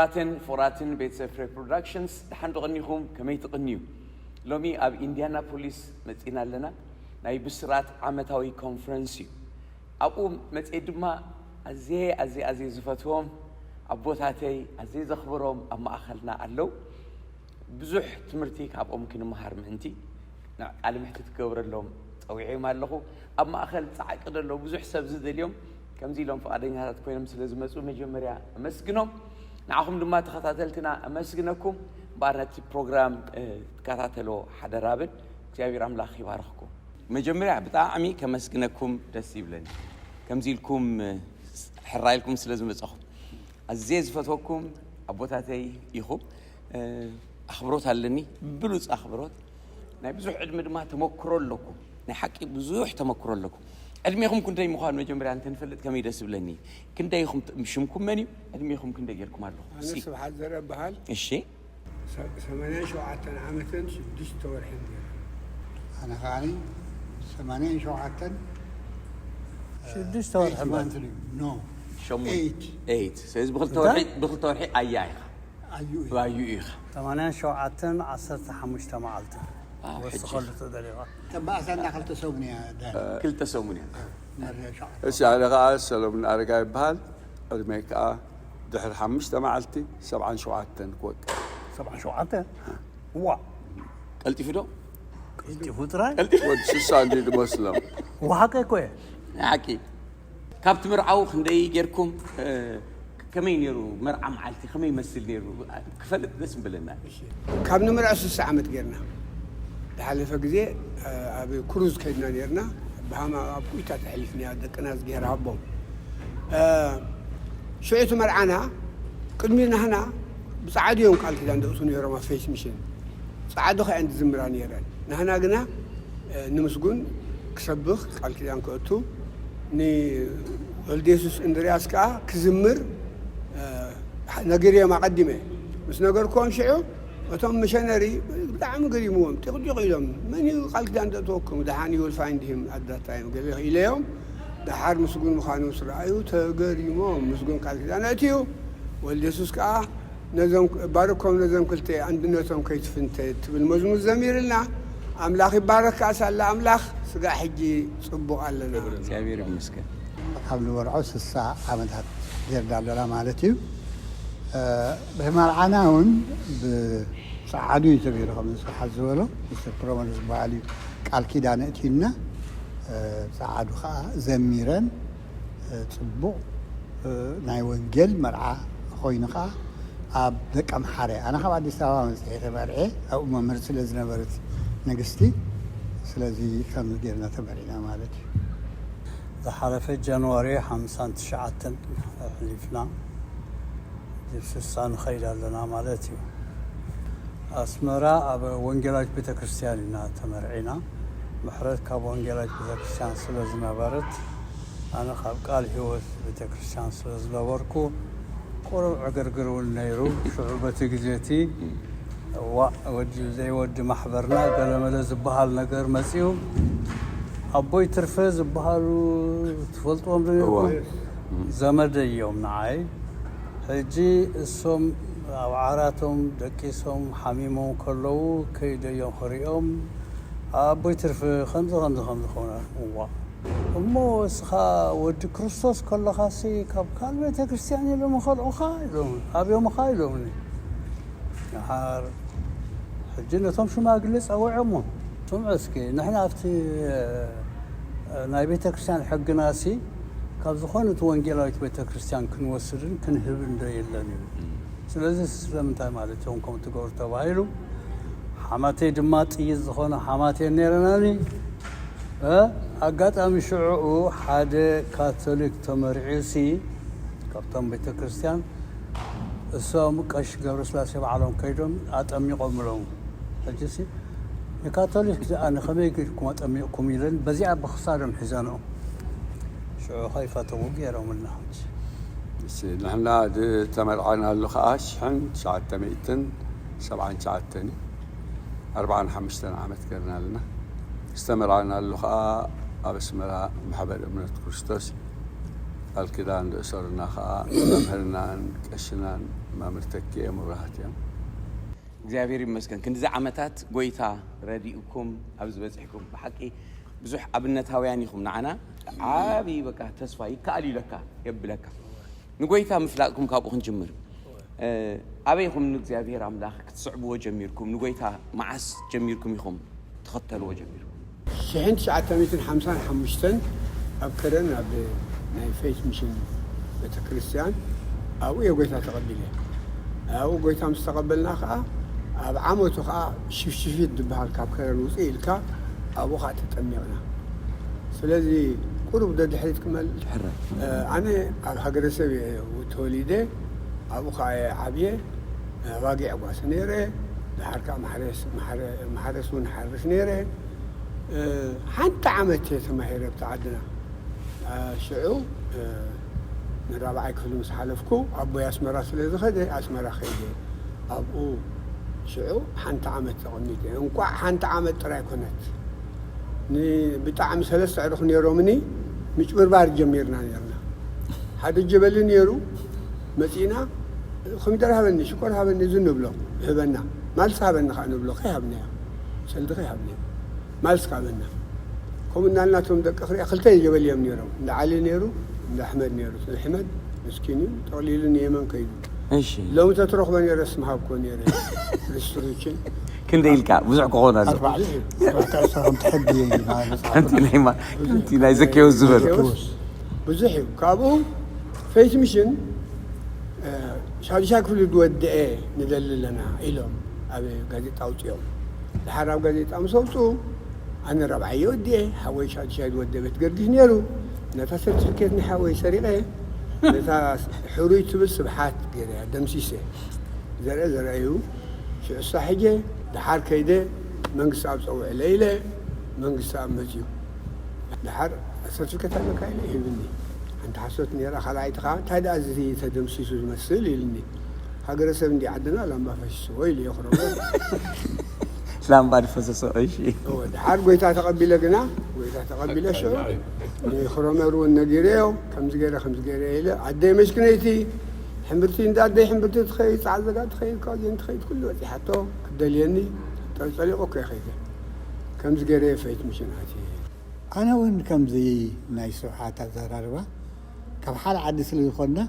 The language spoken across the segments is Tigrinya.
ክቡራትን ፍቑራትን ቤተሰብ ፍሬ ፕሮዳክሽንስ፣ ደሓን ዶ ቀኒኹም? ከመይ ትቕንዩ? ሎሚ ኣብ ኢንዲያናፖሊስ መጺና ኣለና። ናይ ብስራት ዓመታዊ ኮንፈረንስ እዩ። ኣብኡ መጺኤ ድማ ኣዝየ ኣዝየ ኣዝየ ዝፈትዎም ኣቦታተይ፣ ኣዝየ ዘኽብሮም ኣብ ማእኸልና ኣለዉ። ብዙሕ ትምህርቲ ካብኦም ክንመሃር ምእንቲ ቃለ መሕትት ክገብረሎም ጸዊዐዮም ኣለኹ። ኣብ ማእኸል ጻዕቂ ዘሎ ብዙሕ ሰብ ዝደልዮም ከምዚ ኢሎም ፍቓደኛታት ኮይኖም ስለ ዝመጹ መጀመርያ ኣመስግኖም። ንዓኹም ድማ ተኸታተልትና ኣመስግነኩም። እምበኣር ነቲ ፕሮግራም እ፣ ትከታተሎ ሓደራ ብል። እግዚኣብሔር ኣምላኽ ይባርኽኩም። መጀመርያ ብጣዕሚ ከመስግነኩም ደስ ይብለኒ። ከምዚ ኢልኩም እ፣ ሕራ ኢልኩም ስለ ዝመጻኹም። ኣዝየ ዝፈትወኩም ኣቦታተይ ኢኹም። እ፣ ኣኽብሮት ኣለኒ፣ ብሉጽ ኣኽብሮት። ናይ ብዙሕ ዕድመ ድማ ተመክሮ ኣለኩም። ናይ ሓቂ ብዙሕ ተመክሮ ኣለኩም። ዕድሜኹም ክንደይ ምዃኑ መጀመርያ እንተንፈልጥ ከመይ ደስ ይብለኒ። ክንደይ ኢኹም ት-፣ ሽምኩም መን እዩ? ዕድሜኹም ክንደይ ጌርኩም ኣለኹም? ኣነ ሲ- ስብሓት ዘረ እበሃል። እሺ። ሰ-፣ ሰማንያን ሸውዓተን ዓመትን ሽዱሽተ ወርሕን ነይረ። ኣነ ከዓኒ ሰማንያን ሸውዓተን፣ ሽዱሽተ ወርሒ ኤይት ማለት ማንት እዩ። ኖ። ሸሞንተ። ኤይት። ኤይት። ስለዚ ብኽልተ እንታይ? ወርሒ፣ ብኽልተ ወርሒ ኣያ ኢኻ። ኣዩ እዩ። ኣዩ ኢኻ። ሰማንያን ሸውዓተን ዓሰርተ ሓሙሽተ መዓልቲ ኣዎ፣ ሕጂ። ወስኸሉ ተደሊኻ። ተባእሳ እንዳ ክልተ ሰሙን እያ ዳኒ። ክልተ ሰሙን እያ። መርያ ሸውዓተ። እሺ፣ ኣነ ከኣ ሰሎሙን ኣረጋ ይበሃል። ዕድመይ ከኣ ድሕሪ ሓሙሽተ መዓልቲ ሰብዓን ሸውዓተን ክወቅዕ። ሰብዓን ሸውዓተ? ዋ። ቀልጢፉ ዶ? ቀልጢፉ ጥራይ? ቀልጢፉ። ወዲ ስሳ እንዲ ዝመስሎም። ዋ፣ ሓቀይ እኮ እየ። ሓቂ። ካብ ትምርዓው ክንደይ ጌርኩም፣ እ፣ ከመይ ነይሩ መርዓ መዓልቲ፣ ከመይ ይመስል ነይሩ? ክፈልጥ ደስ ምበለና። ካብ ንምርዖ ስሳ ዓመት ጌርና። ዝሓለፈ ግዜ፣ እ፣ ኣብ ክሩዝ ከይድና ኔርና። ብሃማ ኣብ ኩይታ ተሕሊፍና፣ ደቅና እዝግሄር ሃቦም። እ፣ ሽዑ እቲ መርዓና፣ ቅድሚ ናህና ብጻዕዱ እዮም ቃል ኪዳን ደእሱ ነይሮም ኣብ ፌስ ሚሽን። ጻዕዱ ከ እየን ዝዝምራ ነይረን። ናህና ግና፣ እ፣ ንምስጉን ክሰብኽ ቃል ኪዳን ከእቱ፣ ንወልደ የሱስ እንድርያስ ከኣ ክዝምር፣ እ፣ ነጊረዮም ኣቐዲመ። ምስ ነገርክዎም ሽዑ፣ እቶም ሚሸነሪ ብጣዕሚ ገሪምዎም፣ ጢቕጢቕ ኢሎም፣ "መን እዩ ቃል ኪዳን ዘእተወኩም? ደሓን you will find him at that time" ገለ ኢለዮም። ደሓር ምስጉን ምዃኑ ምስ ረኣዩ ተገሪሞም፣ ምስጉን ቃል ኪዳን ኣእትዩ። ወልደ የሱስ ከኣ ነዞም፣ "ባርኮም ነዞም ክልተ፣ ኣንድነቶም ከይትፍንተ" ትብል መዝሙር ዘሚርልና። ኣምላኽ ይባረክ ከኣ ሳላ ኣምላኽ፣ ስጋዕ ሕጂ ጽቡቕ ኣለና። እግዚኣብሔር ይመስገን። ካብ ንመርዖ ስሳ ዓመታት ጌርና ኣለና ማለት እዩ። እ፣ ብመርዓና እውን ብጸዓዱ እዩ ተገይሩ፣ ከም ስብሓት ዝበሎ፣ ሚስተር ፕሮመር ዝበሃል እዩ ቃል ኪዳን እትዩና። እ፣ ጸዓዱ ኸዓ ዘሚረን፣ እ፣ ጽቡቕ፣ እ፣ ናይ ወንጌል መርዓ ኾይኑ ኸዓ ኣብ ደቀምሓረ፣ ኣነ ካብ ኣዲስ ኣበባ መጽሔ ተመርዔ፣ ኣብኡ መምህር ስለ ዝነበረት ንግስቲ፣ ስለዚ ከምዚ ጌርና ተመሪዕና ማለት እዩ። ዝሓለፈ ጃንዋሪ ሓምሳን ትሽዓተን ኣሕሊፍና፣ ስሳ ንኸይድ ኣለና ማለት እዩ። ኣስመራ ኣብ ወንጌላዊት ቤተ ክርስቲያን ኢና ተመርዒና። ምሕረት ካብ ወንጌላዊት ቤተ ክርስቲያን ስለ ዝነበረት፣ ኣነ ካብ ቃል ህይወት ቤተ ክርስቲያን ስለ ዝነበርኩ፣ ቁሩብ ዕግርግር እውን ነይሩ። ሽዑ በቲ ግዜ እቲ፣ እዋእ፣ ወዲ ዘይወዲ ማሕበርና ገለመለ ዝበሃል ነገር መጺኡ። ኣቦይ ትርፈ ዝበሃሉ ትፈልጥዎም ዶ እወ። ነይርኩም? ዘመደይ እዮም ንዓይ። ሕጂ እሶም ኣብ ዓራቶም ደቂሶም ሓሚሞም ከለዉ ከይደዮም ክሪኦም፣ ኣቦይ ትርፈ ከምዚ ከምዚ ከምዚ ኾነ። እዋ። እሞ እስኻ ወዲ ክርስቶስ ከለኻሲ ካብ ካልእ ቤተ ክርስቲያን ኢሎም ይኸልዑኻ ኢሎም፣ ኣብዮምኻ ኢሎምኒ። ደሓር ሕጂ ነቶም ሽማግለ ጸዊዖሞም፣ ስምዑ እስኪ፣ ንሕና ኣብቲ፣ እ፣ ናይ ቤተ ክርስቲያን ሕግናሲ ካብ ዝኾነት ወንጌላዊት ቤተ ክርስቲያን ክንወስድን ክንህብን ዶ የለን እዩ። ስለዚ ስለምንታይ ማለት እዮም ከምኡ ትገብሩ ተባሂሉ፣ ሓማተይ ድማ ጥይት ዝኾነ ሓማት እየን ነይረናኒ። እ፣ ኣጋጣሚ ሽዑኡ ሓደ ካቶሊክ ተመሪዑሲ ካብቶም ቤተ ክርስቲያን እሶም ቀሽ ገብረስላሴ ባዕሎም ከይዶም ኣጠሚቖምሎም። ሕጂሲ ንካቶሊክ ደኣ ንኸመይ ጌርኩም ኣጠሚቕኩም ኢለን በዚኣ ብኽሳዶም ሒዘንኦም። ሽዑ ከይፈተዉ ገይሮምልና። ሕጂ እሺ፣ ንሕና ዝተመርዓናሉ ኸዓ ሽሕን ትሽዓተ ሚእትን ሰብዓን ትሽዓተን እዩ። ኣርብዓን ሓሙሽተን ዓመት ገርና ኣለና። ዝተመርዓናሉ ኸዓ ኣብ ኣስመራ ማሕበር እምነት ክርስቶስ እዩ። ቃል ኪዳን ርእሰ ርና ኸኣ መምህርናን ቀሽናን መምህር ተኪኤ መብራህቲ እዮም። እግዚኣብሔር ይመስገን ክንድዚ ዓመታት ጎይታ ረዲኡኩም ኣብዚ በፂሕኩም ብሓቂ ብዙሕ ኣብነታውያን ኢኹም ንዓና። ዓብዪ በቃ ተስፋ ይከኣል እዩ ለካ የብለካ። ንጎይታ ምፍላጥኩም ካብኡ ክንጅምር። ኣበይ ኢኹም ንእግዚኣብሔር ኣምላኽ ክትስዕብዎ ጀሚርኩም? ንጎይታ መዓስ ጀሚርኩም ኢኹም ትኸተልዎ ጀሚርኩም? ሽሕን ትሽዓተ ሚእትን ሓምሳን ሓሙሽተን ኣብ ከረን ኣብ ናይ ፌት ሚሽን ቤተክርስትያን ኣብኡ እየ ጎይታ ተቐቢለ። ኣብኡ ጎይታ ምስ ተቐበልና ከዓ ኣብ ዓመቱ ከዓ ሽፍሽፊት ዝበሃል ካብ ከረን ውፅእ ኢልካ ኣብኡ ከዓ ተጠሚቕና። ስለዚ ቁሩብ ደድሕሪት ክመል ሕራይ ኣነ ኣብ ሃገረሰብ እየ ተወሊደ። ኣብኡ ከዓ እየ ዓብየ። ኣባጊዕ ጓሲ ነይረ። ድሓር ከዓ ማሕረስ እውን ሓርስ ነይረ። ሓንቲ ዓመት እየ ተማሂረ ኣብቲ ዓድና። ሽዑ ንራብዓይ ክፍሊ ምስ ሓለፍኩ ኣቦይ ኣስመራ ስለ ዝኸደ ኣስመራ ከይደ ኣብኡ ሽዑ ሓንቲ ዓመት ተቐሚጠ። እንቋዕ ሓንቲ ዓመት ጥራይ ኮነት። ብጣዕሚ ሰለስተ ዕሩኽ ነይሮምኒ ምጭብርባር ጀሚርና ነርና። ሓደ ጀበሊ ነይሩ መፂእና ኮሚደረ ሃበኒ ሽኮር ሃበኒ እዚ ንብሎ ይህበና። ማልስ ሃበኒ ከዓ ንብሎ ከይሃብናዮ ሰልዲ ከይሃብናዮ ማልስ ሃበና። ከምኡ እናልናቶም ደቂ ክሪኣ ክልተ ጀበሊ እዮም ነይሮም። እንዳ ዓሊ ነይሩ እንዳ ኣሕመድ ነይሩ። ኣሕመድ ምስኪን እዩ ጠቕሊሉ ንየመን ከይዱ። እሺ ሎሚ ተትረኽቦ ነይረ ስምሃብኮ ነይረ። ሪስትሩችን ክንደይ ኢልካ ብዙሕ ክኾን ኣሎ። ኣርባዕተ ኣርባዕተ ዕስራ ከምቲ ሕጊ እዩ ማለት ከምቲ ናይ ማ- ከምቲ ናይ ዘኬዎስ ዝበል ብዙሕ እዩ። ካብኡ ፌት ሚሽን ሻዱሻይ ክፍሊ ዝወደአ ንደሊ ኣለና ኢሎም ኣብ ጋዜጣ ኣውፅኦም። ድሓር ኣብ ጋዜጣ ምስ ኣውፅኡ ኣነ ራብዓይ ወዲኤ ሓወይ ሻዱሻይ ዝወደአ ቤት ገርጊስ ነይሩ። ነታ ሰርቲፊኬት ናይ ሓወይ ሰሪቐ ነታ ሕሩይ ትብል ስብሓት ገይረ ደምሲሰ። ዘርአ ዘርአዩ ሽዑሳ ሕጀ ድሓር ከይደ መንግስቲ ኣብ ፀውዕለ ኢለ መንግስቲ ኣብ መፅዩ ድሓር ሰርቲፊኬት ኣለካ ኢለ ይህብኒ። ሓንቲ ሓሶት ነይራ ካልኣይቲ ከዓ እንታይ ደኣ እዚ ተደምሲሱ ዝመስል ኢልኒ። ሃገረሰብ እንዲ ዓድና ላምባ ፈሲስዎ ኢሉ የኽረሞ። ላምባ ድፈሰሶ እሺ ድሓር ጎይታ ተቐቢለ ግና ጎይታ ተቐቢለ ሽዑ ንክረመር እውን ነጊረዮ ከምዚ ገይረ ከምዚ ገይረ ኢለ ኣደይ መሽክነይቲ ሕምብርቲ እንዳ ኣደይ ሕምብርቲ ትኸይድ ፃዕዘጋ ትኸይድ ካብዚ እንትኸይድ ኩሉ በፂሓቶ ክትደልየኒ ጠሊቆ እኮ ይኸይደ ከምዚ ገይረ ፈይት ምሽን ኣትየ። ኣነ እውን ከምዚ ናይ ስብሓት ኣዘራርባ ካብ ሓደ ዓዲ ስለ ዝኾንና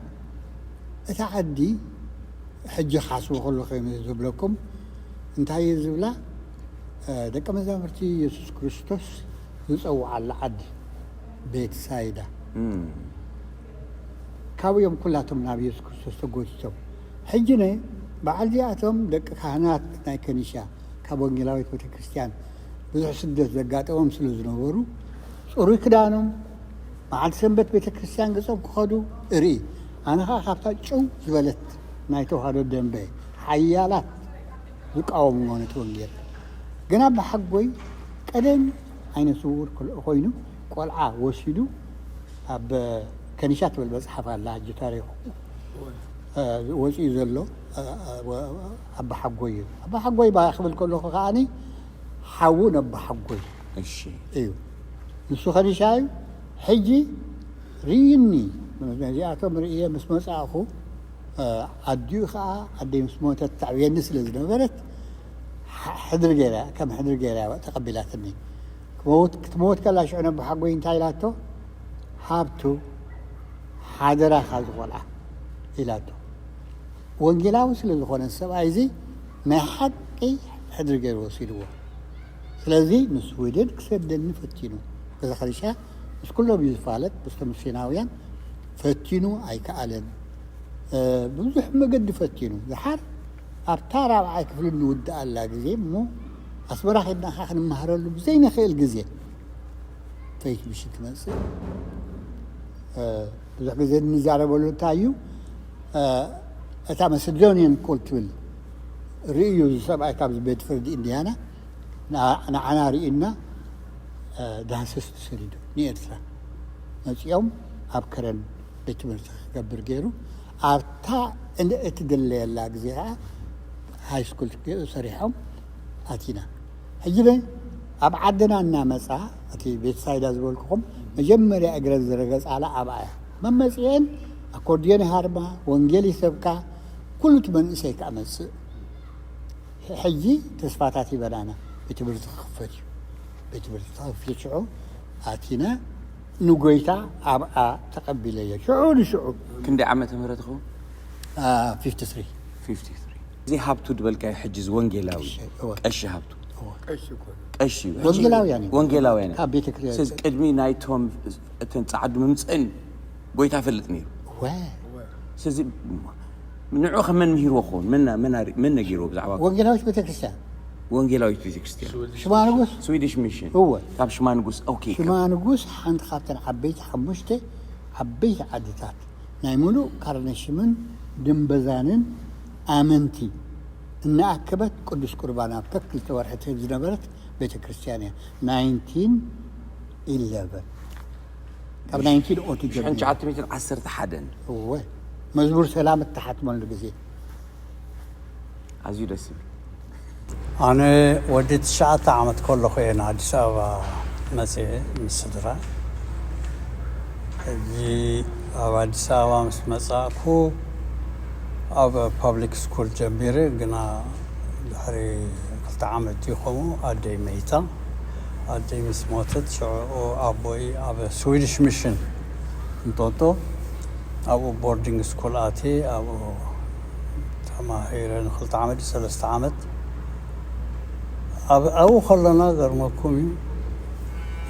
እታ ዓዲ ሕጂ ክሓስቦ ከለኹ ዝብለኩም እንታይ እየ ዝብላ ደቂ መዛሙርቲ የሱስ ክርስቶስ ዝፀውዓላ ዓዲ ቤት ሳይዳ ካብኡ እዮም ኩላቶም ናብ የሱስ ክርስቶስ ተጎቲቶም። ሕጂ ነ በዓል እዚኣቶም ደቂ ካህናት ናይ ከኒሻ ካብ ወንጌላዊት ቤተክርስትያን ብዙሕ ስደት ዘጋጠሞም ስለ ዝነበሩ ፅሩይ ክዳኖም መዓልቲ ሰንበት ቤተክርስትያን ገፆም ክኸዱ እርኢ። ኣነ ከዓ ካብታ ጭው ዝበለት ናይ ተዋህዶ ደንበ ሓያላት ዝቃወምዎ ነቲ ወንጌል ግና ብሓጎይ ቀደም ዓይነ ስውር ክልኦ ኮይኑ ቆልዓ ወሲዱ ኣብ ከኒሻ ትብል መፅሓፍ ኣላ ሕጂ ታሪኹ ወፂኡ ዘሎ ኣባሓጎይ እዩ። ኣባሓጎይ ክብል ከለኹ ከዓኒ ሓዉ ነባሓጎይ እሺ እዩ። ንሱ ከኒሻ እዩ። ሕጂ ርእይኒ ነዚኣቶም ርእየ ምስ መፃእኹ ኣዲኡ ከዓ ኣደይ ምስ ሞተት ተዕብየኒ ስለ ዝነበረት ሕድሪ ገይራ ከም ሕድሪ ገይራ ተቐቢላትኒ። ክትመውት ከላ ሽዑ ነባሓጎይ እንታይ ኢላቶ? ሃብቱ ሓደራኻ ዝቆልዓ ኢላቶ። ወንጌላዊ ስለ ዝኾነ ሰብኣይ እዚ ናይ ሓቂ ሕድሪ ገይሩ ወሲድዎ። ስለዚ ንስዊድን ክሰደኒ ፈቲኑ። ገዛ ከኒሻ ምስ ኩሎም እዩ ዝፋለጥ ምስቶም ሚስዮናውያን ፈቲኑ ኣይከኣለን። ብዙሕ መገዲ ፈቲኑ። ዝሓር ኣብታ ራብዓይ ክፍሊ እንውድኣላ ግዜ እሞ ኣስመራ ከድና ከዓ ክንመሃረሉ ብዘይንኽእል ግዜ ፈይት ምሽን ትመፅእ። ብዙሕ ግዜ እንዛረበሉ እንታይ እዩ እታ መሰዶኒየን ኮል ትብል ርእዩ እዚ ሰብኣይ ካብዚ ቤት ፍርዲ ኢንዲያና ንዓና ርእዩና ዳህሰስ ተሰዲዱ ንኤርትራ መፂኦም ኣብ ከረን ቤት ትምህርቲ ክገብር ገይሩ ኣብታ እትድለየላ ግዜ ከዓ ሃይ ስኩል ሰሪሖም ኣቲና ሕጂ ኣብ ዓድና እናመፃ እቲ ቤት ሳይዳ ዝበልኩኹም መጀመርያ እግረን ዝረገፃላ ኣብኣ እያ መመፅኤን ኣኮርድዮን ይሃርማ፣ ወንጌል ይሰብካ፣ ኩሉ እቲ መንእሰይ ከዓ መፅእ። ሕጂ ተስፋታት ይበናና። ቤት ትምህርቲ ክኽፈት እዩ። ቤት ትምህርቲ ተኸፊቱ ሽዑ ኣቲና ንጎይታ ኣብኣ ተቐቢለዮ። ሽዑ ንሽዑ ክንደይ ዓመተ ምህረት ይኸውን? ፊፍቲ ትሪ። ፊፍቲ ትሪ። እዚ ሃብቱ ዝበልካዮ ሕጂ እዚ ወንጌላዊ እወ። ቀሺ ሃብቱ ቀሺ እኮ ነው። ቀሺ እዩ። ሕጂ ወንጌላውያን እዮም። ወንጌላውያን ካብ ቤተ ክርስቲያን ስለዚ ቅድሚ ናይቶም እተን ፃዓዱ ምምፀእን ጎይታ ፈልጥ ነይሩ። ወ ስለዚ ንዑ ከመን ምሂርዎ ክኸውን መን መን ኣሪ- መን ነጊርዎ ብዛዕባ ወንጌላዊት ቤተ ክርስቲያን ወንጌላዊት ቤተክርስትያን ሽማ ንጉስ ስዊዲሽ ሚሽን እወ ካብ ሽማ ንጉስ ኦኬ ሽማ ንጉስ ሓንቲ ካብተን ዓበይቲ ሓሙሽተ ዓበይቲ ዓድታት ናይ ሙሉእ ካርነሽምን ድንበዛንን ኣመንቲ እናኣከበት ቅዱስ ቁርባን ኣብ ከክልተ ወርሒ ትህብ ዝነበረት ቤተ ክርስቲያን እያ። ናይንቲን ኢለቨን ካብ ናይንቲን ኦቱ ጀሚሩ ሽሕን ትሽዓተ ሚእትን ዓሰርተ ሓደን እወ መዝሙር ሰላም እተሓትመሉ ግዜ ኣዝዩ ደስ ይብል። ኣነ ወዲ ትሽዓተ ዓመት ከለኹ እየ ንኣዲስ ኣበባ መፅየ ምስ ስድራ። ሕጂ ኣብ ኣዲስ ኣበባ ምስ መፃእኩ ኣብ ፓብሊክ ስኩል ጀሚረ፣ ግና ድሕሪ ክልተ ዓመት ድዩ ከምኡ ኣደይ መይታ። ኣደይ ምስ ሞተት ሽዑ ኣቦይ ኣብ ስዊዲሽ ሚሽን እንጦጦ ኣብኡ ቦርዲንግ ስኩል ኣትየ ኣብኡ ተማሂረ ንክልተ ዓመት ሰለስተ ዓመት ኣብ ኣብኡ ከለና ገርመኩም እዩ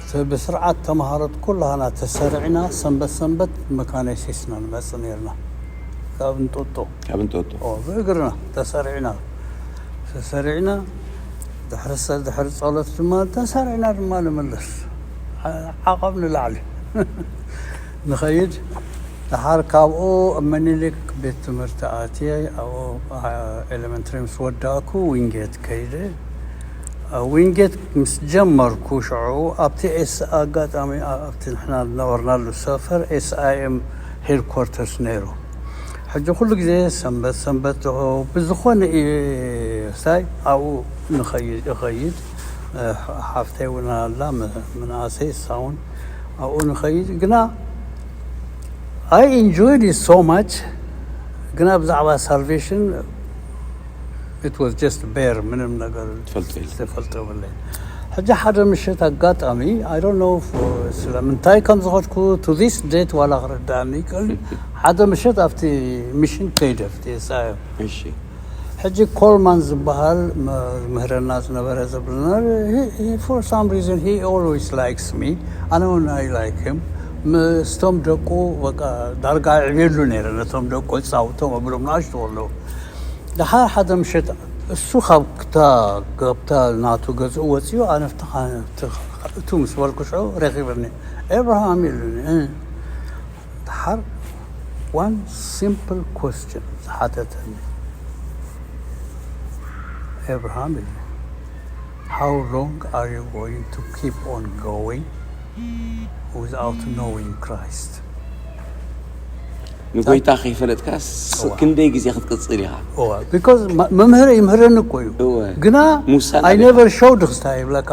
እቲ ብስርዓት ተምሃሮት ኩላህና ተሰሪዕና ሰንበት ሰንበት መካነይሲስና ንመፅእ ነርና ካብ እንጦጦ ካብ እንጦጦ ኦ፣ ብእግርና ተሰሪዕና ተሰሪዕና ድሕሪ ሰ- ድሕሪ ጸሎት ድማ ተሰሪዕና ድማ ንምለስ ዓ- ዓቐብ ንላዕሊ ንኸይድ። ድሓር ካብኡ ኣብ መኒሊክ ቤት ትምህርቲ ኣትየ ኣብኡ አ- ኤሌመንተሪ ምስ ወዳእኩ ዊንጌት ከይደ። ኣብ ዊንጌት ምስ ጀመርኩ ሽዑ ኣብቲ ኤስ ኣጋጣሚ ኣ- ኣብቲ ንሕና ዝነበርናሉ ሰፈር ኤስኣይኤም ሄድኳርተርስ ነይሩ። ሕጂ ኩሉ ግዜ ሰንበት ሰንበት ዶ ብዝኾነ እየ ሳይ ኣብኡ ንኸይድ እኸይድ ሓፍተይ እውን ኣላ ምንኣሰይ እሳ እውን ኣብኡ ንኸይድ ግና I enjoyed it so much ግና ብዛዕባ ሳልቬሽን it was just bare ምንም ነገር ትፈልጦ የለን። ትፈልጦ የብለይ ሕጂ ሓደ ምሸት ኣጋጣሚ I don't know ስለምንታይ ከም ዝኸድኩ to this date ዋላ ክርዳእኒ ይክእል ሓደ ምሸት ኣብቲ ሚሽን ከይደ ኣብቲ የሳዮ እሺ ሕጂ ኮልማን ዝበሃል መ- ምህረና ዝነበረ ዝብልና for some reason he always likes me ኣነ እውን I like him ምስቶም ደቁ በቃ ዳርጋ ዕብየሉ ነይረ ነቶም ደቁ ፃውቶም ኣብሎም ንኣሽቱ ኣለዉ ድሓር ሓደ ምሸት እሱ ካብ ክታ ገብታ ናቱ ገዝኡ ወፂኡ ኣነ ኣብቲ ኻ- ኣብቲ ኻ- እቱ ምስ በልኩ ሽዑ ረኺበኒ ኤብርሃም ኢሉኒ እ። ድሓር one simple question ዝሓተተኒ ኤብርሃም ኢሉኒ how long are you going to keep on going without knowing Christ ንጎይታ ከይፈለጥካ ክንደይ ግዜ ክትቅፅል ኢኻ because መምህር ይምህረኒ እኮ እዩ እወ ግና ሙሳ I never showed ክስታ ይብለካ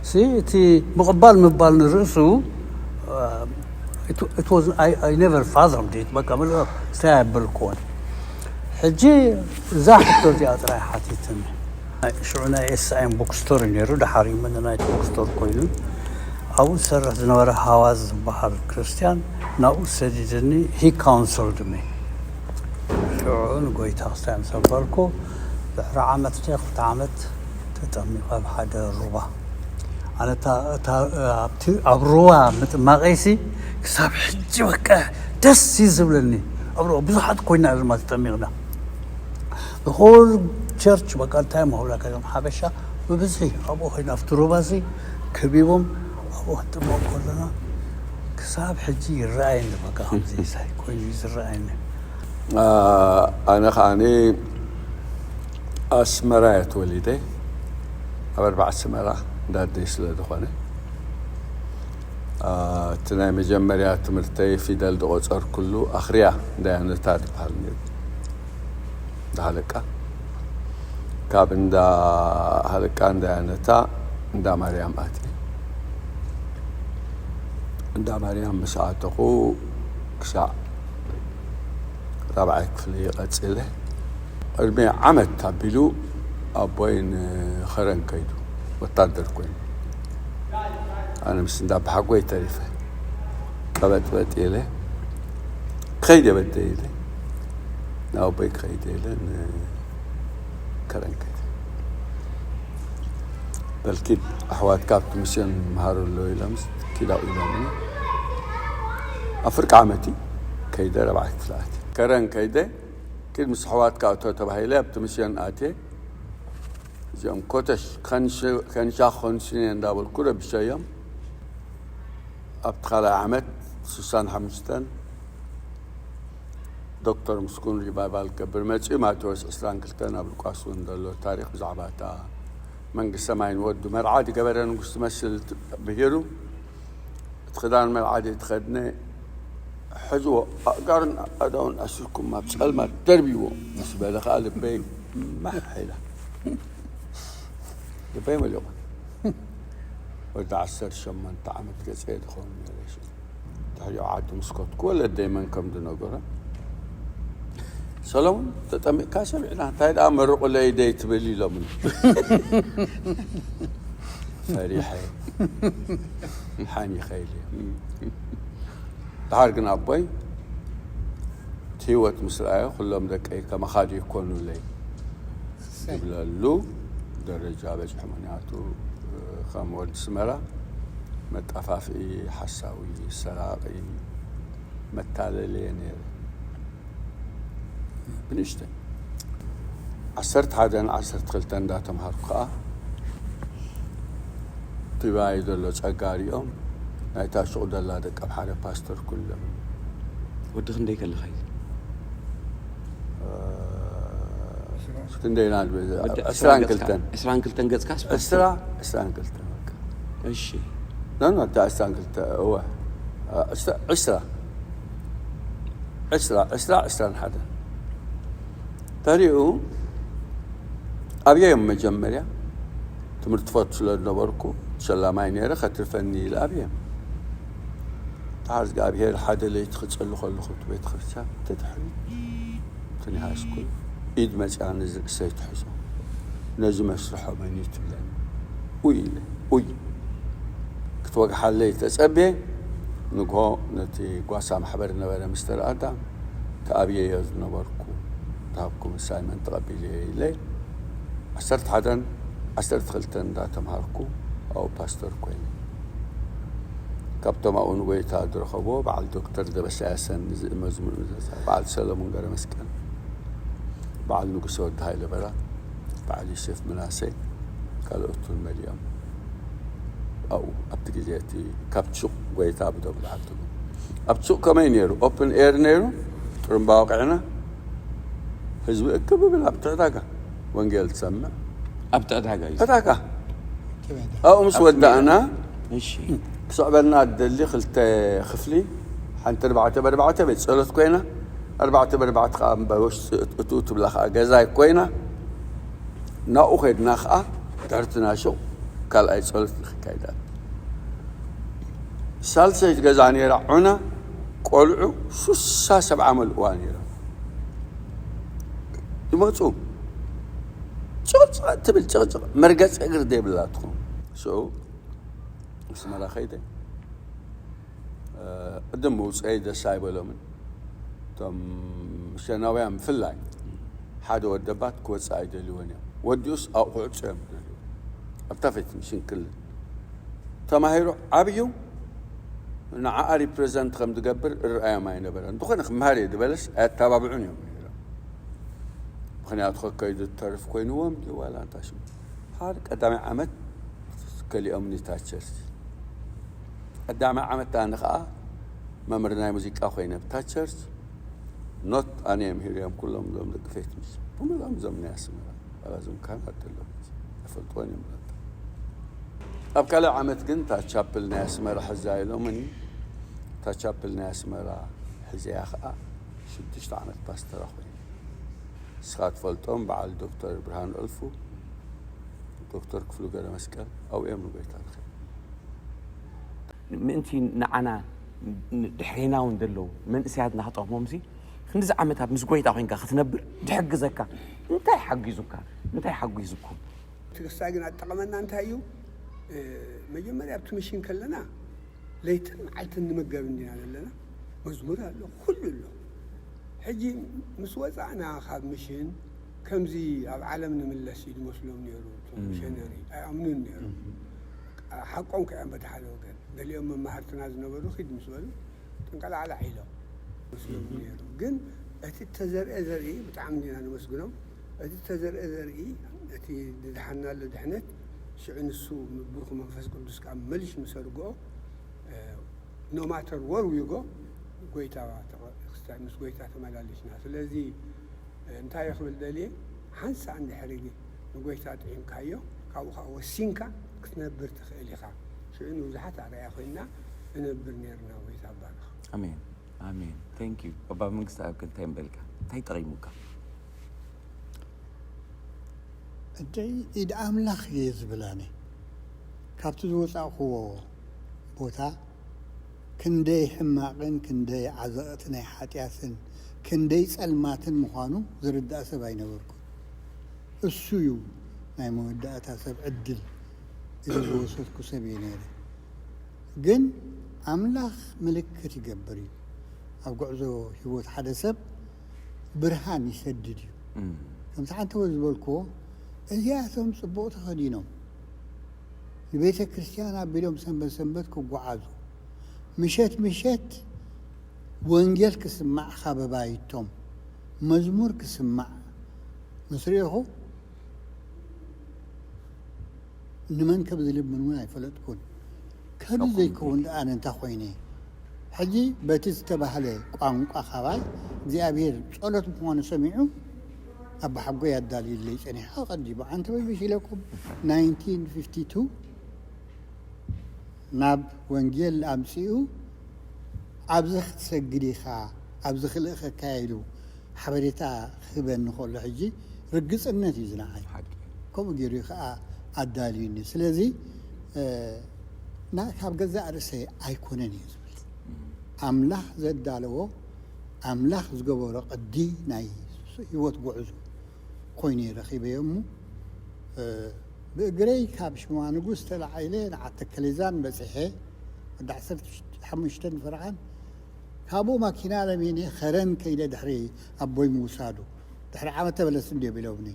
ሲ እቲ ምቕባል ምባል ንርእሱ it was I never fathomed it በቃ ምልኦ ስታይ ኣይበልክዎን ሕጂ እዛ ሕቶ እዚኣ ጥራይ ሓቲትኒ ሽዑ ናይ ኤስኣይን ቡክስቶር እዩ ነይሩ ድሓር እዩ መነናይት ቡክስቶር ኮይኑ ኣብኡ ዝሰርሕ ዝነበረ ሃዋዝ ዝበሃል ክርስትያን ናብኡ ሰዲድኒ he counseled me ሽዑ ንጎይታ ክስታይ ምስ ኣበልኩ ድሕሪ ዓመት ደ ክልተ ዓመት ተጠሚቐ ኣብ ሓደ ሩባ ኣነ እታ- እታ- ኣብቲ- ኣብ ሩባ ምጥማቐይሲ ክሳብ ሕጂ በቃ ደስ እዩ ዝብለኒ ኣብ ሩባ ብዙሓት ኮይና ድማ ተጠሚቕና ብኮል ቸርች በቃ እንታይ መውላካ ዞም ሓበሻ ብብዝሒ ኣብኡ ኮይና ኣብቲ ሩባ እዚ ከቢቦም ኣብኡ ክንጥመቕ ከለና ክሳብ ሕጂ ይረኣየኒ በቃ ከምዚ ሳይ ኮይኑ እዩ ዝረኣየኒ ኣነ ከዓኒ ኣስመራ እየ ተወሊደ ኣብ ኣርባዕ ኣስመራ እንዳደይ ስለ ዝኾነ እቲ ናይ መጀመርያ ትምህርተይ ፊደል ዝቆፀርኩሉ ኣኽርያ እንዳያነታ ዝበሃል ነይሩ እንዳሃለቃ ካብ እንዳ ሃለቃ እንዳያነታ እንዳ ማርያም ኣትየ እንዳ ማርያም ምስ ኣተኹ ክሳዕ ራብዓይ ክፍሊ ቀጺለ። ቅድሚ ዓመት ኣቢሉ ኣቦይ ንኸረን ከይዱ፣ ወታደር ኮይኑ። ኣነ ምስ እንዳ ኣባሓጎይ ተሪፈ። ቀበጥበጥ ኢለ፣ "ክኸይድ እየ በደይ" ኢለ፣ "ናብ ኣቦይ ክኸይድ እየ" ኢለ፣ ንከረን ከይደ። "በልኪ ኣሕዋትካ ኣብቲ ሚስዮን ይመሃሩ ኣለዉ" ኢሎምስ፣ "ኪድ ኣብኡ" ኢሎምኒ። ኣብ ፍርቂ ዓመት እዩ ከይደ፣ ራብዓይ ክፍሊ ኣትየ። ከረን ከይደ፣ "ኪድ ምስ ኣሕዋትካ እቶ" ተባሂለ፣ ኣብቲ ሚስዮን ኣትየ። እዚኦም ኮተሽ፣ ከንሽ-፣ ከንሻ ኮንሽኔ እንዳበልኩ ረቢሸዮም። ኣብቲ ካልኣይ ዓመት ስሳን ሓሙሽተን ዶክተር ምስጉን ሪቫይቫል ክገብር መጺኡ፣ ማቴዎስ ዕስራን ክልተን ኣብ ሉቃስ እውን ዘሎ ታሪኽ ብዛዕባ እታ መንግስቲ ሰማይ ንወዱ መርዓ ዝገበረ ንጉስ ትመስል ት-፣ ብሂሩ። እቲ ክዳን መርዓ ዘይተኸድነ ሕዝዎ ኣእጋሩን ኣእዳውን ኣሲርኩም ኣብ ጸልማት ደርብይዎ ምስ በለ ከኣ ልበይ ማሕ ኢላ። ልበይ መሊቑ። ወዲ ዓሰርተ ሸሞንተ ዓመት ገጸ ዝኸውን ነይረ ሽዑ። ድሕሪኡ ዓዲ ምስ ከድኩ ወለደይ መን ከም ዝነገሮም፣ "ሰሎሙን፣ ተጠሚቕካ ሰሚዕና፣ እንታይ ደኣ መርቑለይ ደይ ትብል?" ኢሎምኒ። ፈሪሐ፣ ሓኒኸ ኢለ። ደሓር ግን ኣቦይ እቲ ህይወት ምስ ረኣዮ፣ "ኩሎም ደቀይ ከማኻ ድዩ ይኮኑለይ?" ዝብለሉ ደረጃ በጺሑ። ምኽንያቱ፣ ከም ወዲ ስመራ መጣፋፍኢ፣ ሓሳዊ፣ ሰራቒ፣ መታለሊ እየ ነይረ። ብንእሽተይ ዓሰርተ ሓደን ዓሰርተ ክልተን እንዳተምሃርኩ ከኣ፣ እቲ ባይ ዘሎ ጸጋ ሪኦም፣ ናይታ ሹቕ ዘላ ደቀ ሓደ ፓስተር ኩሎም። ወዲ ክንደይ ከለኻ እዩ? እ፣ ክንደይና ንብል? ወዲ ዕስራን ክልተን። ዕስራን ክልተን ገጽካ ስፖርት? ዕስራ፣ ዕስራን ክልተን በቃ። እሺ። ኖ፣ ኖ፣ እታ ዕስራን ክልተ፣ እወ። ዕስራ፣ ዕስራ። ዕስራ፣ ዕስራ፣ ዕስራን ሓደን። ተሪኡ ኣብየዮም መጀመርያ። ትምህርቲ ፈቱ ስለ ዝነበርኩ፣ ሸላማይ ነይረ፣ ከትርፈኒ ኢለ ኣብየም። ተሓር እግዚኣብሔር ሓደ ለይቲ ክጽሊ ከለኹ፣ እቲ ቤተ ክርስቲያን፣ ተድሕሪ፣ እቲ ናይ ሃይስኩል፣ ኢድ መጽያ ነዚ ርእሰይ ትሕዞ። "ነዚ መስርሖ መን እዩ?" ትብለኒ። "ኡይ" ኢለ፣ "ኡይ!" ክትወግሓለይ ተጸብየ። ንግሆ ነቲ ጓሳ ማሕበር ነበረ፣ ሚስተር ኣዳም፣ ተኣብየዮ ዝነበርኩ፣ ዝሃብኩም ኣሳይመንት ተቐቢለዮ ኢለ፣ ዓሰርተ ሓደን ዓሰርተ ክልተን እንዳተምሃርኩ ኣብኡ ፓስተር ኮይነ። ካብቶም ኣብኡ ንጎይታ ዝረኸብዎ በዓል ዶክተር ደበሳያሰን፣ ንዝእ መዝሙር፣ በዓል ሰለሙን ገረመስቀል፣ በዓል ንጉሰ ወዲ ሃይለ በራ፣ በዓል ዮሴፍ ምናሴ፣ ካልኦትን መሊኦም ኣብኡ ኣብቲ ግዜ እቲ ካብቲ ሹቕ ጎይታ ብደም ዝዓደጉ። ኣብቲ ሹቕ ከመይ ነይሩ? ኦፕን ኤር ነይሩ። ጥሩምባ ወቂዕና ህዝቢ እክብ ይብል ኣብቲ ዕዳጋ ወንጌል ትሰምዕ። ኣብቲ ዕዳጋ እዩ። ዕዳጋ። ኣብኡ ምስ ኣብ ወዳእና እሺ። ክስዕበልና እደሊ ክልተ ክፍሊ፣ ሓንቲ ኣርባዕተ ብኣርባዕተ ቤት ጸሎት ኮይና፣ ኣርባዕተ ብኣርባዕተ ከኣ እምበር ውሽጢ እት-፣ እትኡ ትብላ ከኣ ገዛ ኮይና፣ ናብኡ ከድና ከኣ ድሕርቲ ናሹቕ ካልኣይ ጸሎት ንክካይዳ። ሳልሰይቲ ገዛ ነይራ ዑና፣ ቆልዑ ሱሳ ሰብዓ መልእዋ ነይሮም። ይመጹ። ጭቕጭቕ ትብል፣ ጭቕጭቕ፣ መርገጺ እግሪ ዘይብላ ትኹን። ሽዑ ኣስመራ ከይደ፣ እ፣ ቅድም ምውፀይ ደስ ኣይበሎምን። እቶም ሚስዮናውያን ብፍላይ ሓደ ወደባት ክወፅእ ኣይደልይዎን እዮም። ወዲኡስ ኣብኡ ክዕፁ እዮም ዝደልዩ። ኣብታ ፌት ሚሽን ክልል ተማሂሩ ዓብዩ ንዓኣ ሪፕሬዘንት ከም ዝገብር እርኣዮም ኣይነበረን። ዝኾነ ክመሃር እየ ዝበለስ ኣየተባብዑን እዮም ነይሮም። ምኽንያቱ ከከይዱ ዝተርፍ ኮይንዎም ድዩ ዋላ እንታይ ሽሙ። ሓደ ቀዳማይ ዓመት ከሊኦምኒ እታ ቸርች። ቀዳማይ ዓመት ኣነ ኸዓ መምህር ናይ ሙዚቃ ኮይነ ኣብታ ቸርች። ኖት ኣነ እየ ምሂረዮም ኩሎም እዞም ደቂ ፌት ሚሽን። ብምልኦም እዞም ናይ ኣስመራ። ዋላ እዞም ካህናት ዘለዉ ኣይፈልጥዎን እዮም። ኣብ ካልእ ዓመት ግን እታ ቻፕል ናይ ኣስመራ ሕዛ ኢሎምኒ። እታ ቻፕል ናይ ኣስመራ ሕዘያ ኸዓ ሽዱሽተ ዓመት ፓስተራ ኮይነ። ንስኻ ትፈልጦም በዓል ዶክተር ብርሃኑ እልፉ፣ ዶክተር ክፍሉ ገረመስቀል ኣብኡ እዮም ንጎይታ ረኺቦም። ምእንቲ ንዓና ድሕሬና እውን ዘለዉ መንእሰያትና ክጠቕሞምሲ ክንዲዚ ዓመታት ምስ ጎይታ ኮንካ ክትነብር ድሕግዘካ እንታይ ሓጊዙካ እንታይ ሓጊዙኩም? ትግስታ ግን ኣጠቐመና እንታይ እዩ? መጀመርያ ኣብቲ ምሽን ከለና ለይትን መዓልትን ንምገብ እንዲና ዘለና። መዝሙር ኣሎ፣ ኩሉ ኣሎ። ሕጂ ምስ ወፃእና ካብ ምሽን ከምዚ ኣብ ዓለም ንምለስ እዩ ዝመስሎም ነይሩ። እቶም ሚሸነሪ ኣይኣምኑን ነይሩ። ሓቆም ከ እዮም በቲ ሓደ ወገን። ገሊኦም መማህርትና ዝነበሩ ኺድ ምስ በሉ ጥንቀላዕላዕ ኢሎም መስሎም ነይሩ። ግን እቲ እተዘርአ ዘርኢ ብጣዕሚ እንዲና ነመስግኖም። እቲ እተዘርአ ዘርኢ እቲ ዝድሓናሉ ድሕነት ሽዑ ንሱ ብሩኽ መንፈስ ቅዱስ ከዓ መሊሽ ምስ ኣድግኦ no matter where we go ጎይታ ምስ ጎይታ ተመላሊስና። ስለዚ እንታይ ክብል ደልየ ሓንሳእ እንድሕር ንጎይታ ጥዒምካዮ ካብኡ ከዓ ወሲንካ ክትነብር ትኽእል ኢኻ። ሽዑ ንብዙሓት ኣርኣያ ኮይንና ንነብር ነርና። ጎይታ ኣባርኽ። ኣሜን ኣሜን። Thank you ኣባ መንግስቲ ኣብ ክንታይ ምበልካ እንታይ ጠቒሙካ? እደይ ኢድ ኣምላኽ እየ ዝብል ኣነ ካብቲ ዝወፃእክዎ ቦታ ክንደይ ሕማቕን ክንደይ ዓዘቕቲ ናይ ሓጢኣትን ክንደይ ፀልማትን ምዃኑ ዝርዳእ ሰብ ኣይነበርኩን። እሱ እዩ ናይ መወዳእታ ሰብ ዕድል ኢሉ ዝወሰድኩ ሰብ እየ ነይረ። ግን ኣምላኽ ምልክት ይገብር እዩ። ኣብ ጉዕዞ ህይወት ሓደ ሰብ ብርሃን ይሰድድ እዩ። ከምቲ ሓንቲ ዝበልክዎ እዚኣቶም ፅቡቕ ተኸዲኖም ንቤተ ክርስቲያን ኣቢሎም ሰንበት ሰንበት ክጓዓዙ ምሸት ምሸት ወንጌል ክስማዕ ካብ ኣባይቶም መዝሙር ክስማዕ ምስ ርኢኹ ንመን ከም ዝልምን እውን ኣይፈለጥኩን። ከዚ ዘይከውን ደኣ ኣነ እንታይ ኮይነ? ሕጂ በቲ ዝተባህለ ቋንቋ ካባይ እግዚኣብሔር ጸሎት ምዃኑ ሰሚዑ ኣባሓጎይ ኣዳልዩለይ ጸኒሑ። ኣቐዲሙ ዓንተወይ መሲለኩም ናይንቲን ፊፍቲ ቱ ናብ ወንጌል ኣምጺኡ ኣብዚ ክትሰግድ ኢኻ ኣብዚ ክልእኸካ ኢሉ ሓበሬታ ክህበኒ ከሎ ሕጂ ርግጽነት እዩ ዝነዓይ። ከምኡ ገይሩ ከዓ ኣዳልዩኒ። ስለዚ ካብ ገዛእ ርእሰይ ኣይኮነን እየ ዝብል ኣምላኽ ዘዳለዎ ኣምላኽ ዝገበሮ ቅዲ ናይ ህይወት ጉዕዞ ኮይነ ረኺበዮ እሞ ብእግረይ ካብ ሽማ ንጉስ ተላዒለ ንዓተከሌዛን በፂሐ ወዲ ዓሰርተ ሓሙሽተ ፍርዓን ካብኡ ማኪና ለሚነ ከረን ከይደ ድሕሪ ኣቦይ ምውሳዱ ድሕሪ ዓመተ በለስ እንድዮ ቢሎምኒ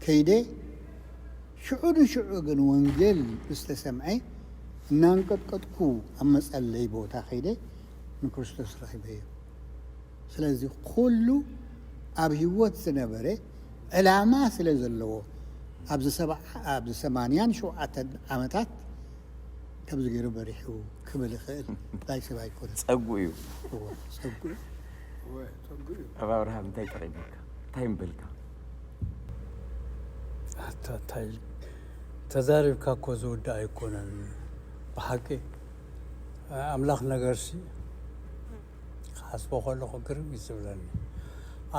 ከይደ ሽዑ ንሽዑ ግን ወንጌል ምስ ተሰምዐ እናንቀጥቀጥኩ ኣብ መጸለይ ቦታ ከይደ ንክርስቶስ ረኺበዮ። ስለዚ ኩሉ ኣብ ህይወት ዝነበረ ዕላማ ስለ ዘለዎ ኣብዚ ሰማንያን ሸውዓተን ዓመታት ከምዚ ገይሩ በሪሑ ክብል ይኽእል ናይ ሰብ ኣይኮነን። ጸጉ እዩ። ጸጉ እዩ። ኣብ ኣብርሃም እንታይ ጠቒሙካ? እንታይ ምበልካ? ተዛሪብካ እኮ ዝውዳእ ኣይኮነን። ብሓቂ ኣምላኽ ነገርሲ ክሓስቦ ከለኹ ግርም እዩ ዝብለኒ።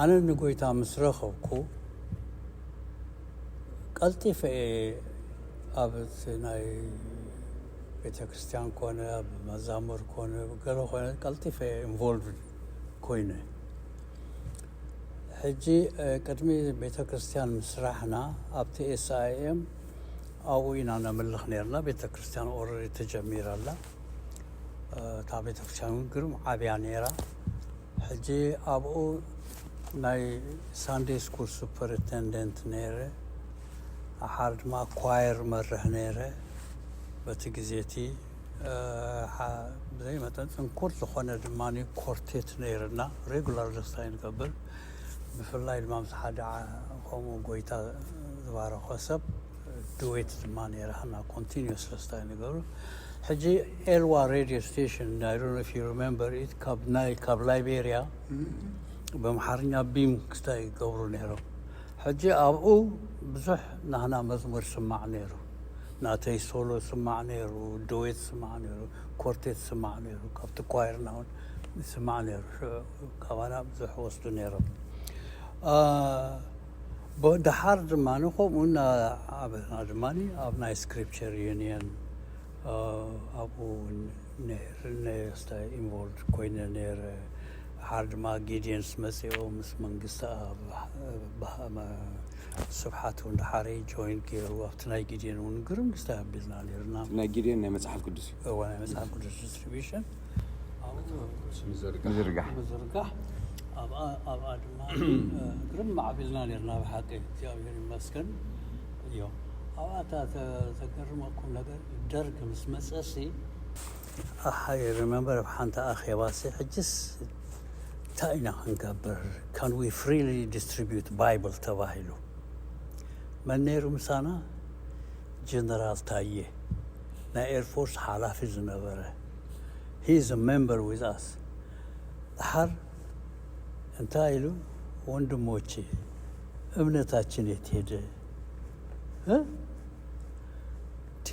ኣነ ንጎይታ ምስ ረኸብኩ ቀልጢፈ እየ ኣብ እቲ ናይ ቤተ ክርስቲያን ኮነ ኣብ መዛሙር ኮነ ገለ ኮነ ቀልጢፈ እየ ኢንቮልቭድ ኮይነ። ሕጂ ቅድሚ ቤተ ክርስቲያን ምስራሕና ኣብቲ ኤስኣይኤም ኣብኡ ኢና ነምልኽ ነርና። ቤተ ክርስቲያን ኦረዲ ተጀሚራ ኣላ። እታ ቤተ ክርስቲያን እውን ግርም ዓብያ ነይራ። ሕጂ ኣብኡ ናይ ሳንደይ ስኩል ሱፐርኢንቴንደንት ነይረ። ኣሓር ድማ ኳየር መርሕ ነይረ በቲ ግዜ እቲ። ብዘይ መጠን ፅንኩር ዝኾነ ድማ ኮርቴት ነይርና። ሬጉላር ደስታ ንገብር። ብፍላይ ድማ ምስ ሓደ ከምኡ ጎይታ ዝባረኾ ሰብ ድዌት ድማ ነይራና። ኮንቲኒስ ደስታ ንገብር። ሕጂ ኤልዋ ሬድዮ ስቴሽን I don't know if you remember it ካብ ናይ ካብ ላይቤርያ ብኣምሓርኛ ቢም ክስታይ ይገብሩ ነይሮም። ሕጂ ኣብኡ ብዙሕ ናህና መዝሙር ይስማዕ ነይሩ። ናተይ ሶሎ ይስማዕ ነይሩ፣ ድዌት ይስማዕ ነይሩ፣ ኮርቴት ይስማዕ ነይሩ፣ ካብቲ ኳየርና እውን ይስማዕ ነይሩ። ሽዑ ካባና ብዙሕ ወስዱ ነይሮም። ደሓር ድማ ከምኡ እናዓበና ድማ ኣብ ናይ ስክሪፕቸር ዩኒየን ኣብኡ እውን ነይር ነስታይ ኢንቮልቭድ ኮይነ ነይረ። ሓር ድማ ጊድየንስ መፅኦ ምስ መንግስቲ ኣብ ስብሓት እውን ድሓረይ ጆይን ገይሩ ኣብቲ ናይ ጊድየን እውን ግርም ክስታይ ኣቢልና ነይርና። ናይ ጊድየን ናይ መፅሓፍ ቅዱስ እዩ። እዋ ናይ መፅሓፍ ቅዱስ ዲስትሪቢሽን ምዝርጋሕ ምዝርጋሕ ኣብኣ ድማ ግርም ማዕቢልና ነርና። ብሓቂ እግዚኣብሔር ይመስገን። እዮ ኣብኣ እታ ተገርመኩም ነገር ደርግ ምስ መፀሲ I remember ኣብ ሓንቲ ኣኼባ ሲ ሕጅስ እንታይ ኢና ክንገብር? Can we freely distribute Bible ተባሂሉ። መን ነይሩ ምሳና? ጀነራል ታየ ናይ ኤርፎርስ ሓላፊ ዝነበረ። He is a member with us። ድሓር እንታይ ኢሉ? ወንድሞቼ እምነታችን የት ሄደ? እ? ቴ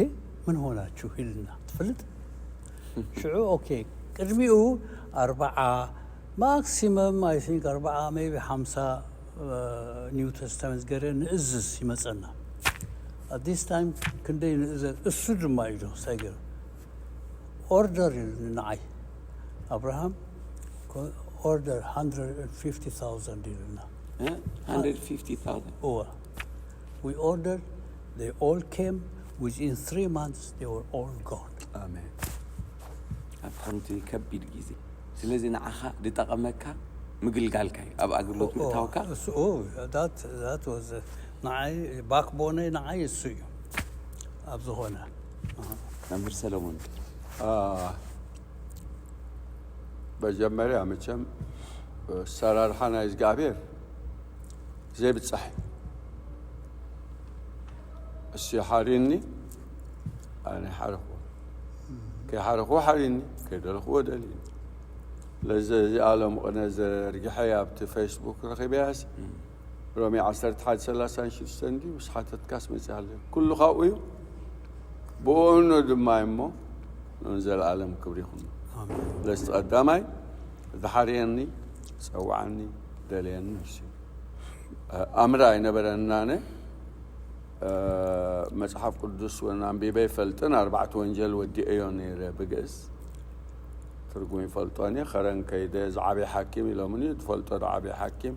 ምን ሆናችሁ ኢልና ትፈልጥ? ሽዑ ኦኬ ቅድሚኡ ኣርባዓ ማክሲመም I think ኣርባዓ maybe ሓምሳ ኒው ተስተመንት ገረ ንእዝዝ ይመፀና። At this time ክንደይ ንእዘዝ እሱ ድማ እዩ ዶ እንታይ ገይሩ ኦርደር ኢሉ ንዓይ ኣብርሃም ኦርደር one hundred fifty thousand እወ we ordered they all came within three months they were all gone። ኣሜን። ኣብ ከምቲ ከቢድ ግዜ ስለዚ ንዓኻ ዝጠቐመካ ምግልጋልካ እዩ ኣብ ኣገልግሎት ምእታውካ። ንዓይ ባክቦነይ ንዓይ እሱ እዩ ኣብ ዝኾነ መምህር ሰለሞን መጀመርያ መቸም ሰራርሓ ናይ እግዚኣብሔር ዘይብጻሕ እዩ። እሱ ሓሪኒ ኣነ ሓረኽዎ ከይሓረኽዎ ሓሪኒ ከይደለኽዎ ደልኒ። ስለዚ እዚኣ ሎም ቅነ ዘርግሐ ኣብቲ ፌስቡክ ረኺበያስ ሮሜ ዓሰርተ ሓደ ሰላሳን ሽዱሽተን ድዩ ምስ ሓተትካስ መፅእ ኣሎ። ኩሉ ካብኡ እዩ ብእኑ ድማ እሞ ንዘለኣለም ክብሪ ይኹን። ስለዚ ቀዳማይ ዝሓርየኒ ዝፀዋዓኒ ደለየኒ ንሱ ኣምር ኣይነበረናነ። መፅሓፍ ቅዱስ እውን ኣንቢበ ይፈልጥን ኣርባዕተ ወንጀል ወዲኤዮ ነይረ ብግእዝ ትርጉም ይፈልጦን እየ። ከረን ከይደ ዝዓበየ ሓኪም ኢሎምኒ። ዝፈልጦ ዝዓበየ ሓኪም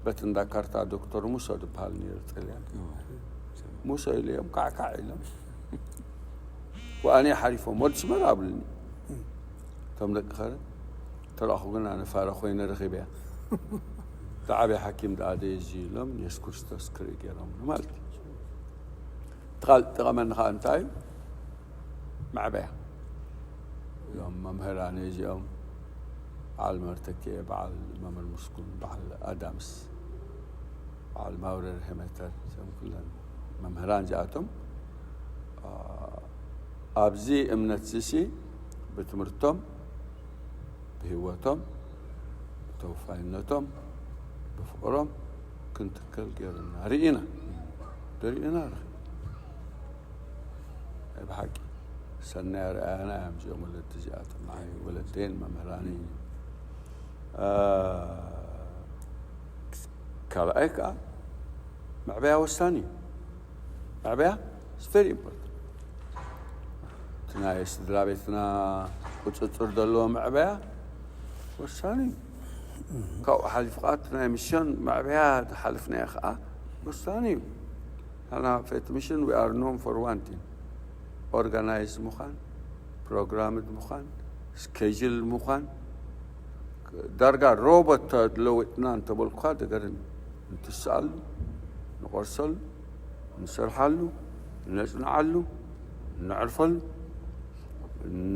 በቲ እንዳ ካርታ ዶክተር ሙሶ ዝበሃል ነይሩ ጥልያን። ሙሶ ኢሉ እዮም ካዕካዕ ኢሎም። ወኣነ ሓሪፎም ወዲ ስመር ኣብሉኒ። እቶም ደቂ ከረን ተረእኹ ግን ኣነ ፋራ ኮይነ ረኺበያ። ዝዓበየ ሓኪም ደኣ ደየ እዚ ኢሎም የሱስ ክርስቶስ ክርኢ ገይሮም ማለት እዩ። እቲ ካልእ ጠቐመኒ ከዓ እንታይ እዩ? መዕበያ እዞም መምህራን እዚኦም በዓል መርተኬ በዓል መምህር ምስኩን በዓል ኣዳምስ በዓል ማውረር ሄመተር እዚኦም ኩለን መምህራን እዚኣቶም ኣብዚ እምነት ዝሲ ብትምህርቶም ብህይወቶም ብተወፋይነቶም ብፍቕሮም ክንትከል ገይሩና ርኢና ደሪእና ርኽ ናይ ብሓቂ ሰናይ ኣርኣያና እዮም እዚኦም ወለዲ እዚኣቶም ንዓይ ወለደይን መምህራነይን እዮም። ካልኣይ ከዓ መዕበያ ወሳኒ እዩ። መዕበያ is very important። እቲ ናይ ስድራ ቤትና ቁፅፅር ዘለዎ መዕበያ ወሳኒ እዩ። ካብኡ ሓሊፉ ከዓ እቲ ናይ ሚስዮን መዕበያ ዝሓለፍናዮ ከዓ ወሳኒ እዩ። ንሕና ፌት ሚሽን we are known for one thing organized ምዃን programmed ምዃን scheduled ምዃን ዳርጋ ሮቦት ተለዊጥና እንተበልኩኻ ደገርን እንትስኣሉ ንቆርሰሉ ንሰርሓሉ ነፅንዓሉ ነዕርፈሉ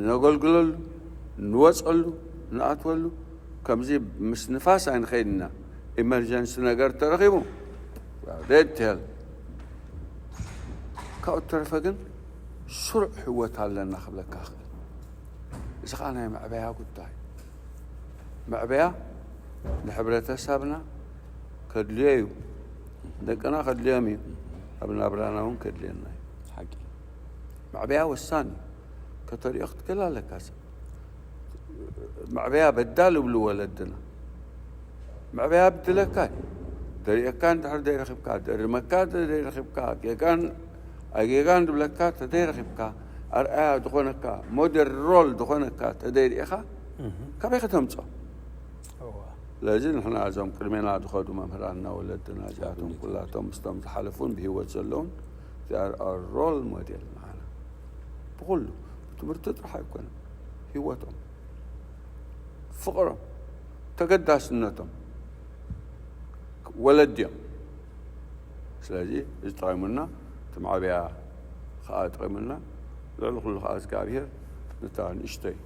ነገልግለሉ ንወፀሉ ንኣትወሉ ከምዚ ምስ ንፋስ ኣይንኸይድና ኢመርጀንሲ ነገር ተረኺቡ ዴድቴል ካብኡ ተረፈ ግን ስሩዕ ህወት ኣለና ክብለካ ክእል እዚ ከዓ ናይ መዕበያ ጉዳይ መዕበያ ንሕብረተሰብና ከድልዮ እዩ ደቅና ከድልዮም እዩ ኣብ ናብራና እውን ከድልየና እዩ ሓቂ መዕበያ ወሳኒ እዩ ከተሪኦ ክትክእል ኣለካ ሰብ መዕበያ በዳል ይብሉ ወለድና መዕበያ ብድለካ እዩ ደሪእካ እንድሕር ዘይረኺብካ ደርመካ ዘይረኺብካ ጌጋን ኣጌጋን ድብለካ ተዘይረኺብካ ኣርኣያ ዝኾነካ፣ ሞዴል ሮል ዝኾነካ ተደይርኢኻ፣ ካበይ ከተምፅኦ? ስለዚ ንሕና እዞም ቅድሜና ዝኸዱ መምህራንና፣ ወለድና፣ እዚኣቶም ኩላቶም ምስቶም ዝሓለፉን ብህይወት ዘለውን፣ they are our role model ንዓና። ብኹሉ፣ ብትምህርቲ ጥራሕ ኣይኮነን፣ ህይወቶም፣ ፍቕሮም፣ ተገዳስነቶም፣ ወለድዮም። ስለዚ እዚ ጠቒሙና፣ እቲ ማዕበያ ኸዓ ጠቒሙና። ልዕሊ ኩሉ ኸዓ እግዚኣብሔር ነታ ንእሽተይ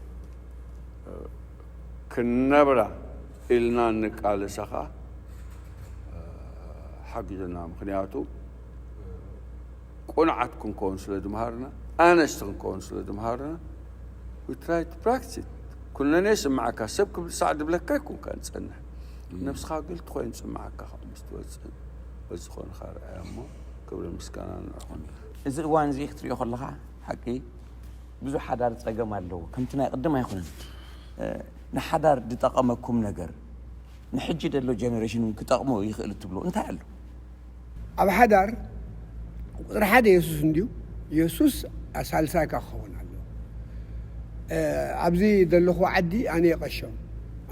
ክንነብራ ኢልና እንቃለሳ ኸዓ ሓጊዙና። ምኽንያቱ ቁኑዓት ክንከውን ስለ ዝምሃርና፣ ኣነስቲ ክንከውን ስለ ዝምሃርና፣ we try to practice it። ኩነኔ ስምዓካ፣ ሰብ ክብል ሳዕ ዝብለካ ኣይኮንካ ንጸንሕ። ነብስኻ ግልቲ ኮይኑ ዝስምዓካ ኸዓ ምስ ትወጽእ፣ በዚ ኾንካ ርኣያ እሞ፣ ክብሪ ምስጋና ንዕኹም። እዚ እዋን እዚ ክትሪኦ ከለኻ፣ ሓቂ ብዙሕ ሓዳር ጸገም ኣለዎ። ከምቲ ናይ ቅድም ኣይኮነን። እ፣ ንሓዳር ዝጠቐመኩም ነገር፣ ንሕጂ ዘሎ ጀነሬሽን እውን ክጠቕሞ ይኽእል እትብሎ እንታይ ኣሎ? ኣብ ሓዳር ቁፅሪ ሓደ የሱስ እንድዩ። የሱስ ሳልሳይካ ክኸውን ኣለዎ። እ፣ ኣብዚ ዘለኹ ዓዲ ኣነ የቐሾም።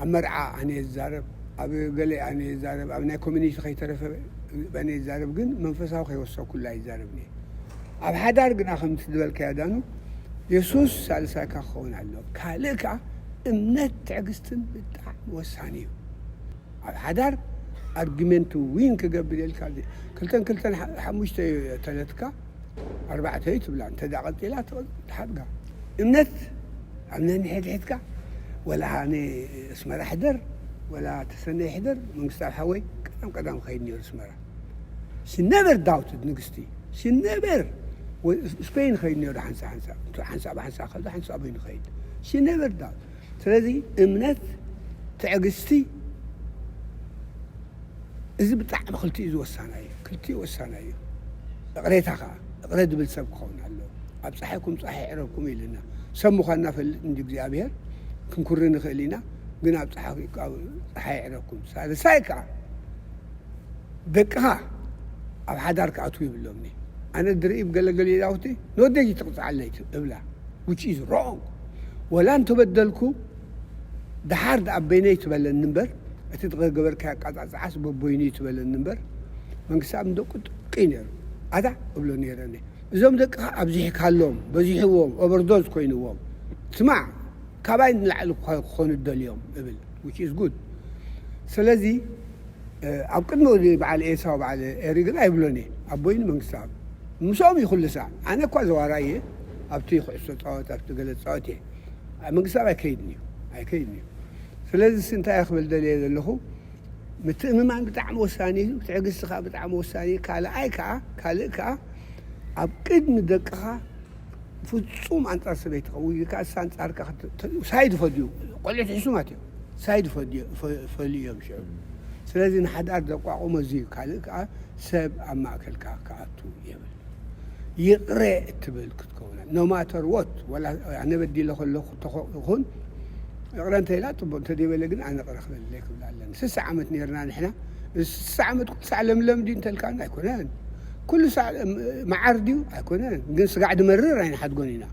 ኣብ መርዓ ኣነ እየ ዝዛረብ፣ ኣብ ገለ ኣነ እየ ዝዛረብ፣ ኣብ ናይ ኮሚኒቲ ከይተረፈ ኣነ እየ ዝዛረብ፣ ግን መንፈሳዊ ከይወሰኩላ ይዛረብ እየ። ኣብ ሓዳር ግና ከምቲ ዝበልካዮ ዳኑ፣ የሱስ ሳልሳይካ ክኸውን ኣለዎ። ካልእ ከኣ እምነት ትዕግስትን ብጣዕሚ ወሳኒ እዩ። ኣብ ሓዳር ኣርጊመንት ዊን ክገብር ኢልካ ክልተን ክልተን ሓ-፣ ሓሙሽተ እዩ ተለትካ፣ ኣርባዕተ እዩ ትብላ። እንተ ደኣ ቀጺላ ትቐ-፣ ትሓድጋ። እምነት ኣብ ነንሕድሕድካ፣ ወላ ኣነ ኣስመራ ሕደር፣ ወላ ተሰነይ ሕደር፣ መንግስታብ ሓወይ ቀዳም ቀዳም ኸይድ ነይሩ ኣስመራ። She never doubted ንግስቲ። She never ወ-፣ ስፔን ኸይድ ነይሩ ሓንሳእ ሓንሳእ። እቱ ሓንሳእ ብሓንሳእ ከሎ ሓንሳእ በይኑ ኸይድ። She never doubt። ስለዚ እምነት፣ ትዕግስቲ፣ እዚ ብጣዕሚ ክልቲኡ እዚ ወሳናይ እዩ። ክልቲኡ ወሳናይ እዩ። እቕሬታ ኸዓ፣ እቕረ ዝብል ሰብ ክኸውን ኣለዎ። ኣብ ጸሓይኩም ጸሓይ ይዕረብኩም ኢልና። ሰብ ምዃንና ፈልጥ እንዲ እግዚኣብሔር፣ ክንኩሪ ንኽእል ኢና፣ ግን ኣብ ጸሓይ፣ ኣብ ጸሓይ ይዕረብኩም። ሳልሳይ ከኣ፣ ደቅኻ ኣብ ሓዳር ክኣትዉ ይብሎምኒ። ኣነ ድርኢ ብገለገለ ኢላውቲ፣ ንወደይ ትቕጽዓለይ እብላ። Which is wrong። ወላ እንተበደልኩ፣ ደሓር ደኣ በይነይ ትበለኒ እምበር፣ እቲ ዝገበርካዮ ኣቃጻጽዓስ በቦይኑ እዩ ትበለኒ እምበር፣ መንግስቲ ኣብ ደቁ ጥቂ ነይሩ። ኣታ እብሎ ነይረ እኔ። እዞም ደቅኻ ኣብዚሕካሎም፣ በዚሕዎም፣ ኦቨርዶዝ ኮይንዎም። ስማዕ፣ ካባይ ንላዕሊ ክኾ-፣ ክኾኑ ደልዮም እብል። Which is good። ስለዚ፣ እ፣ ኣብ ቅድሚ ወዲ በዓል ኤሳው በዓል ኤሪ ግን ኣይብሎን እየ። ኣቦይን መንግስታብ ምስኦም እዩ ኩሉ ሳዕ። ኣነ እኳ ዘዋራይ እየ፣ ኣብቲ ኩዕሶ ጻወት፣ ኣብቲ ገለ ጻወት እየ። ኣብ መንግስታብ ኣይከይድን እዩ፣ ኣይከይድን እዩ። ስለዚ ሲ እንታይ እየ ክብል ደልየ ዘለኹ፣ ምትእምማን ብጣዕሚ ወሳኒ እዩ፣ ትዕግስቲ ከኣ ብጣዕሚ ወሳኒ እዩ። ካልኣይ ከኣ፣ ካልእ ከኣ ኣብ ቅድሚ ደቅኻ ፍጹም ኣንጻር ሰበይትኻ ወይ ከኣ ንሳ ኣንጻርካ ክት-፣ ተ-፣ ሳይድ ፈድዩ፣ ቆልዑት ሕሱማት እዮም። ሳይድ ፈድዩ፣ ፈ-፣ ፈልዩ እዮም ሽዑ። ስለዚ ንሓዳር ዘቋቑሞ እዚ እዩ። ካልእ ከኣ ሰብ ኣብ ማእከልካ ክኣቱ የብል። ይቕረ እትብል ክትከውን፣ no matter what፣ ወላ ኣነ በዲለ ከለኹ ተኾ-፣ ይኹን፣ ይቕረ እንተ ኢላ ጽቡቕ፣ እንተ ዘይበለ ግን ኣነ ይቕረ ክበልለይ ክብል ኣለኒ። ስሳ ዓመት ነይርና ንሕና፣ ስሳ ዓመት ኩሉ ሳዕ ለምለም ድዩ እንተልካና ኣይኮነን። ኩሉ ሳዕ መዓር ድዩ ኣይኮነን። ግን ስጋዕ ድመርር ኣይንሓድጎን ኢና።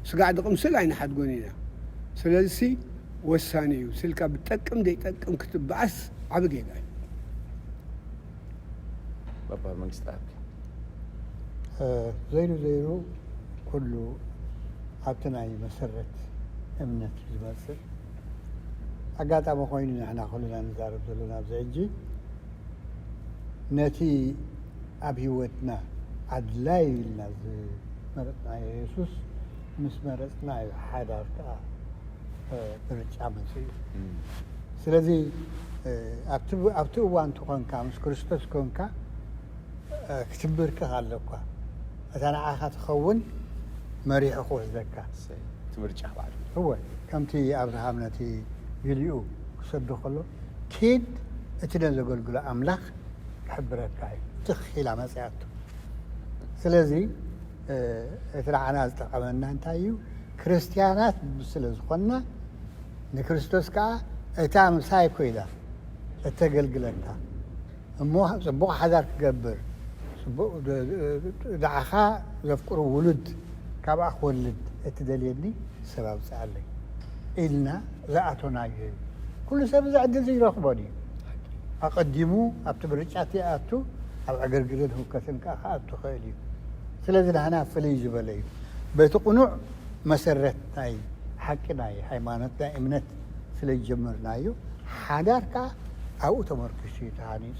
ስጋዕ ድቕምስል ኣይንሓድጎን ኢና። ስለዚሲ ወሳኒ እዩ። ስልካ ብጠቅም ዘይጠቅም ክትበኣስ ዓቢ ጌጋ እዩ። ባባ መንግስቲ ኣብኪ እ፣ ዘይሩ ዘይሩ ኩሉ ኣብቲ ናይ መሰረት እምነት ዝመፅእ ኣጋጣሚ ኮይኑ ንሕና ኩልና ንዛረብ ዘለና ኣብዚ ሕጂ ነቲ ኣብ ህይወትና ኣድላይ ኢልና ዝመረፅናዮ የሱስ ምስ መረፅና እዩ ሓዳር ከዓ እ፣ ምርጫ መፅኡ እዩ። ስለዚ እ፣ ኣብቲ ኣብቲ እዋን ትኾንካ ምስ ክርስቶስ ኮንካ እ፣ ክትንብርከኽ ኣለኳ። እታ ንዓኻ ትኸውን መሪሑ ክወስደካ። እሰይ፣ እቲ ምርጫ ባዕሉ እወ፣ ከምቲ ኣብርሃም ነቲ ቢልኡ ክሰዶ ከሎ ኪድ እቲ ነዘገልግሎ ኣምላኽ ክሕብረካ እዩ። ትኽ ኢላ መፅያቶ። ስለዚ እ፣ እቲ ንዓና ዝጠቐመና እንታይ እዩ? ክርስትያናት ስለ ዝኾንና ንክርስቶስ ከዓ እታ ምሳይ ኮይና እተገልግለካ እሞ ፅቡቕ ሓዳር ክገብር ንዓኻ ዘፍቅሩ ውሉድ ካብኣ ክወልድ እትደልየኒ ሰብ ኣምጽኣለይ ኢልና ዝኣቶናዮ እዩ። ኩሉ ሰብ እዚ ዕድል እዚ ይረኽቦን እዩ። ኣቐዲሙ ኣብቲ ምርጫ እቲ ይኣቱ፣ ኣብ ዕግርግርን ህውከትን ከኣ ክኣቱ ይኽእል እዩ። ስለዚ ናህና ፍልይ ዝበለ እዩ። በቲ ቅኑዕ መሰረት ናይ ሓቂ ናይ ሃይማኖት ናይ እምነት ስለ ዝጀመርናዮ፣ ሓዳር ከኣ ኣብኡ ተመርኪሱ እዩ ተሃኒጹ።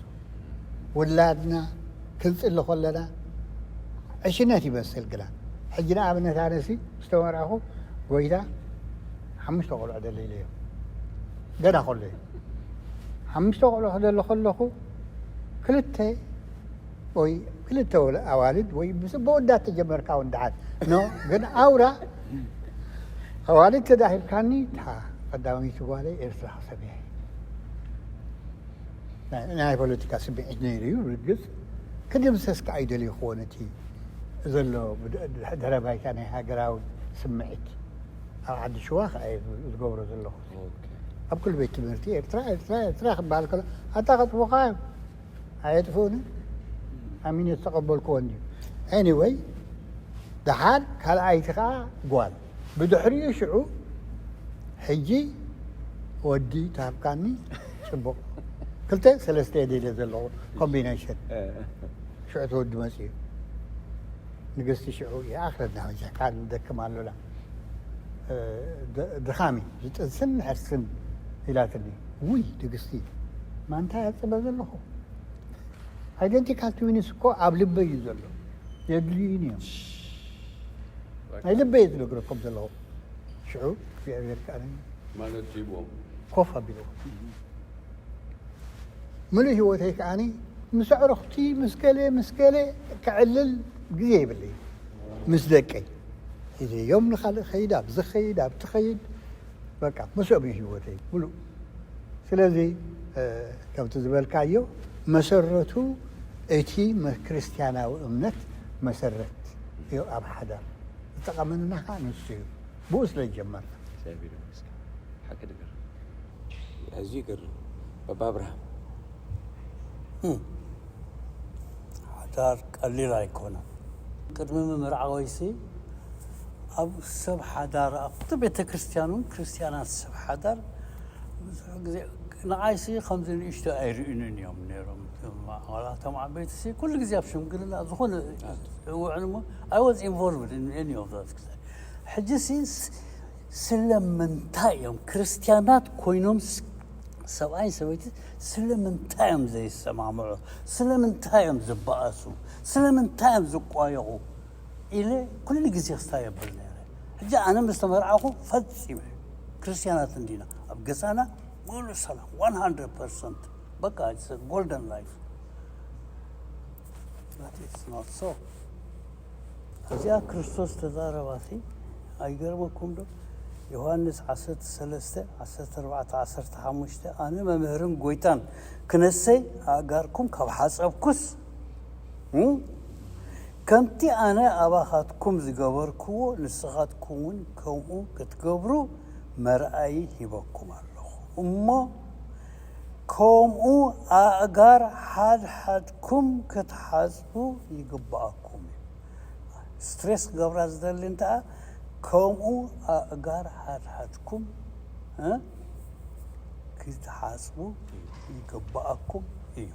ውላድና ክንጽሊ ከለና ዕሽነት ይመስል ግና፣ ሕጂ ንኣብነት ኣነሲ ምስ ተመርዓኹ ጎይታ ሓሙሽተ ቆልዑ ደለይለዮ ገና ከሎ እዩ። ሓሙሽተ ቆልዑ ክደሊ ከለኹ ክልተ ወይ ክልተ ወለ- ኣዋልድ ወይ ምስ ብወዳት ተጀመርካ እውን ደሓን ኖ ግን ኣውራ ኣዋልድ ተዳሂብካኒ እታ ቀዳመይቲ ጓለይ ኤርትራ ክሰብያ እየ። ናይ ናይ ፖለቲካ ስምዒት ነይሩ እዩ። ርግጽ ክድምሰስ ከኣ ይደልዩ ክኾን እቲ ዘሎ ብድ- ድሕረ ባይታ ናይ ሃገራዊ ስምዒት ኣብ ዓዲ ሽዋ ከኣ እየ ዝገብሮ ዘለኹ። ኣብ ኩሉ ቤት ትምህርቲ ኤርትራ ኤርትራ ኤርትራ ክበሃል ከሎ ኣታ ከጥፉኻ እዮም ኣየጥፍኡንን ኣሚነ ዝተቐበልክዎ እንድዩ። Anyway ደሓር ካልኣይቲ ከኣ ጓል ብድሕሪኡ ሽዑ ሕጂ ወዲ ተሃብካኒ ጽቡቕ ክልተ ሰለስተ እየ ደልየ ዘለኹ ኮምቢኔሽን ሽዑ እቲ ወዲ መጽኡ ንግስቲ ሽዑ ይኣኽለና መጃ ካል ንደክም ኣሎና ድኻሚ ዝጥንስን ሕርስን ኢላትኒ ውይ ንግስቲ ማንታ ያጽበ ዘለኹ ኣይደንቲካል ትዊንስ እኮ ኣብ ልበይ እዩ ዘሎ የድልዩኒ እዮም ናይ ልበይ ዝነግረኩም ዘለኹ ሽዑ እግዚኣብሔር ከኣነ ማለት ሂቦም ኮፍ ኣቢልዎ ምሉእ ህይወተይ ከኣኒ ምስ ኣዕሩኽቲ ምስ ገለ ምስ ገለ ክዕልል ግዜ ይብለይ ምስ ደቀይ ሒዘዮም ንኻልእ ኸይድ ኣብዚ ኸይድ ኣብቲ ኸይድ በቃ ምስኦም እዩ ህይወተይ ሙሉእ ስለዚ ከምቲ ዝበልካዮ መሰረቱ እቲ ክርስትያናዊ እምነት መሰረት እዩ ኣብ ሓዳር ዝጠቐመና ከዓ ንሱ እዩ ብኡ ስለ ዝጀመርና እግዚኣብሔር ይመስገን ሓቂ ነገር ኣዝዩ ይገርም በባ ኣብርሃም ሓዳር ቀሊል ኣይኮነን ቅድሚ ምምርዓወይሲ ኣብ ሰብ ሓዳር ኣብቲ ቤተ ክርስትያን እውን ክርስትያናት ሰብ ሓዳር ብዙሕ ግዜ ንዓይሲ ከምዚ ንእሽቶ ኣይርእዩንን እዮም ነይሮም ዋላ እቶም ዓበይትሲ ኩሉ ግዜ ኣብ ሽምግልና ዝኾነ እውዕል እሞ I was involved in any of that ሕጂሲ ስለምንታይ እዮም ክርስትያናት ኮይኖም ሰብኣይ ሰበይቲ ስለምንታይ እዮም ዘይሰማምዑ ስለምንታይ እዮም ዝበኣሱ ስለምንታይ እዮም ዝቋየቑ ኢለ ኩሉ ግዜ ክስታይ የብል ነይረ ሕጂ ኣነ ምስ ተመርዓኹ ፈፂመ ክርስትያናት እንዲና ኣብ ገዛና ሙሉ ሰላም one hundred percent በቃ it's a golden life but it's not so እዚኣ ክርስቶስ ተዛረባሲ ኣይገርመኩም ዶ ዮሃንስ ዓሰርተ ሰለስተ ዓሰርተ ኣርባዕተ ዓሰርተ ሓሙሽተ ኣነ መምህርን ጎይታን ክነሰይ ኣእጋርኩም ካብ ሓጸብኩስ ከምቲ ኣነ ኣባኻትኩም ዝገበርክዎ ንስኻትኩም እውን ከምኡ ክትገብሩ መርኣዪ ሂበኩም ኣለኹ እሞ ከምኡ ኣእጋር ሓድሓድኩም ክትሓጽቡ ይግብኣኩም እዩ። ስትሬስ ክገብራ ዝደሊ እንተኣ ከምኡ ኣእጋር ሓድሓድኩም ክትሓጽቡ ይግብኣኩም እዩ።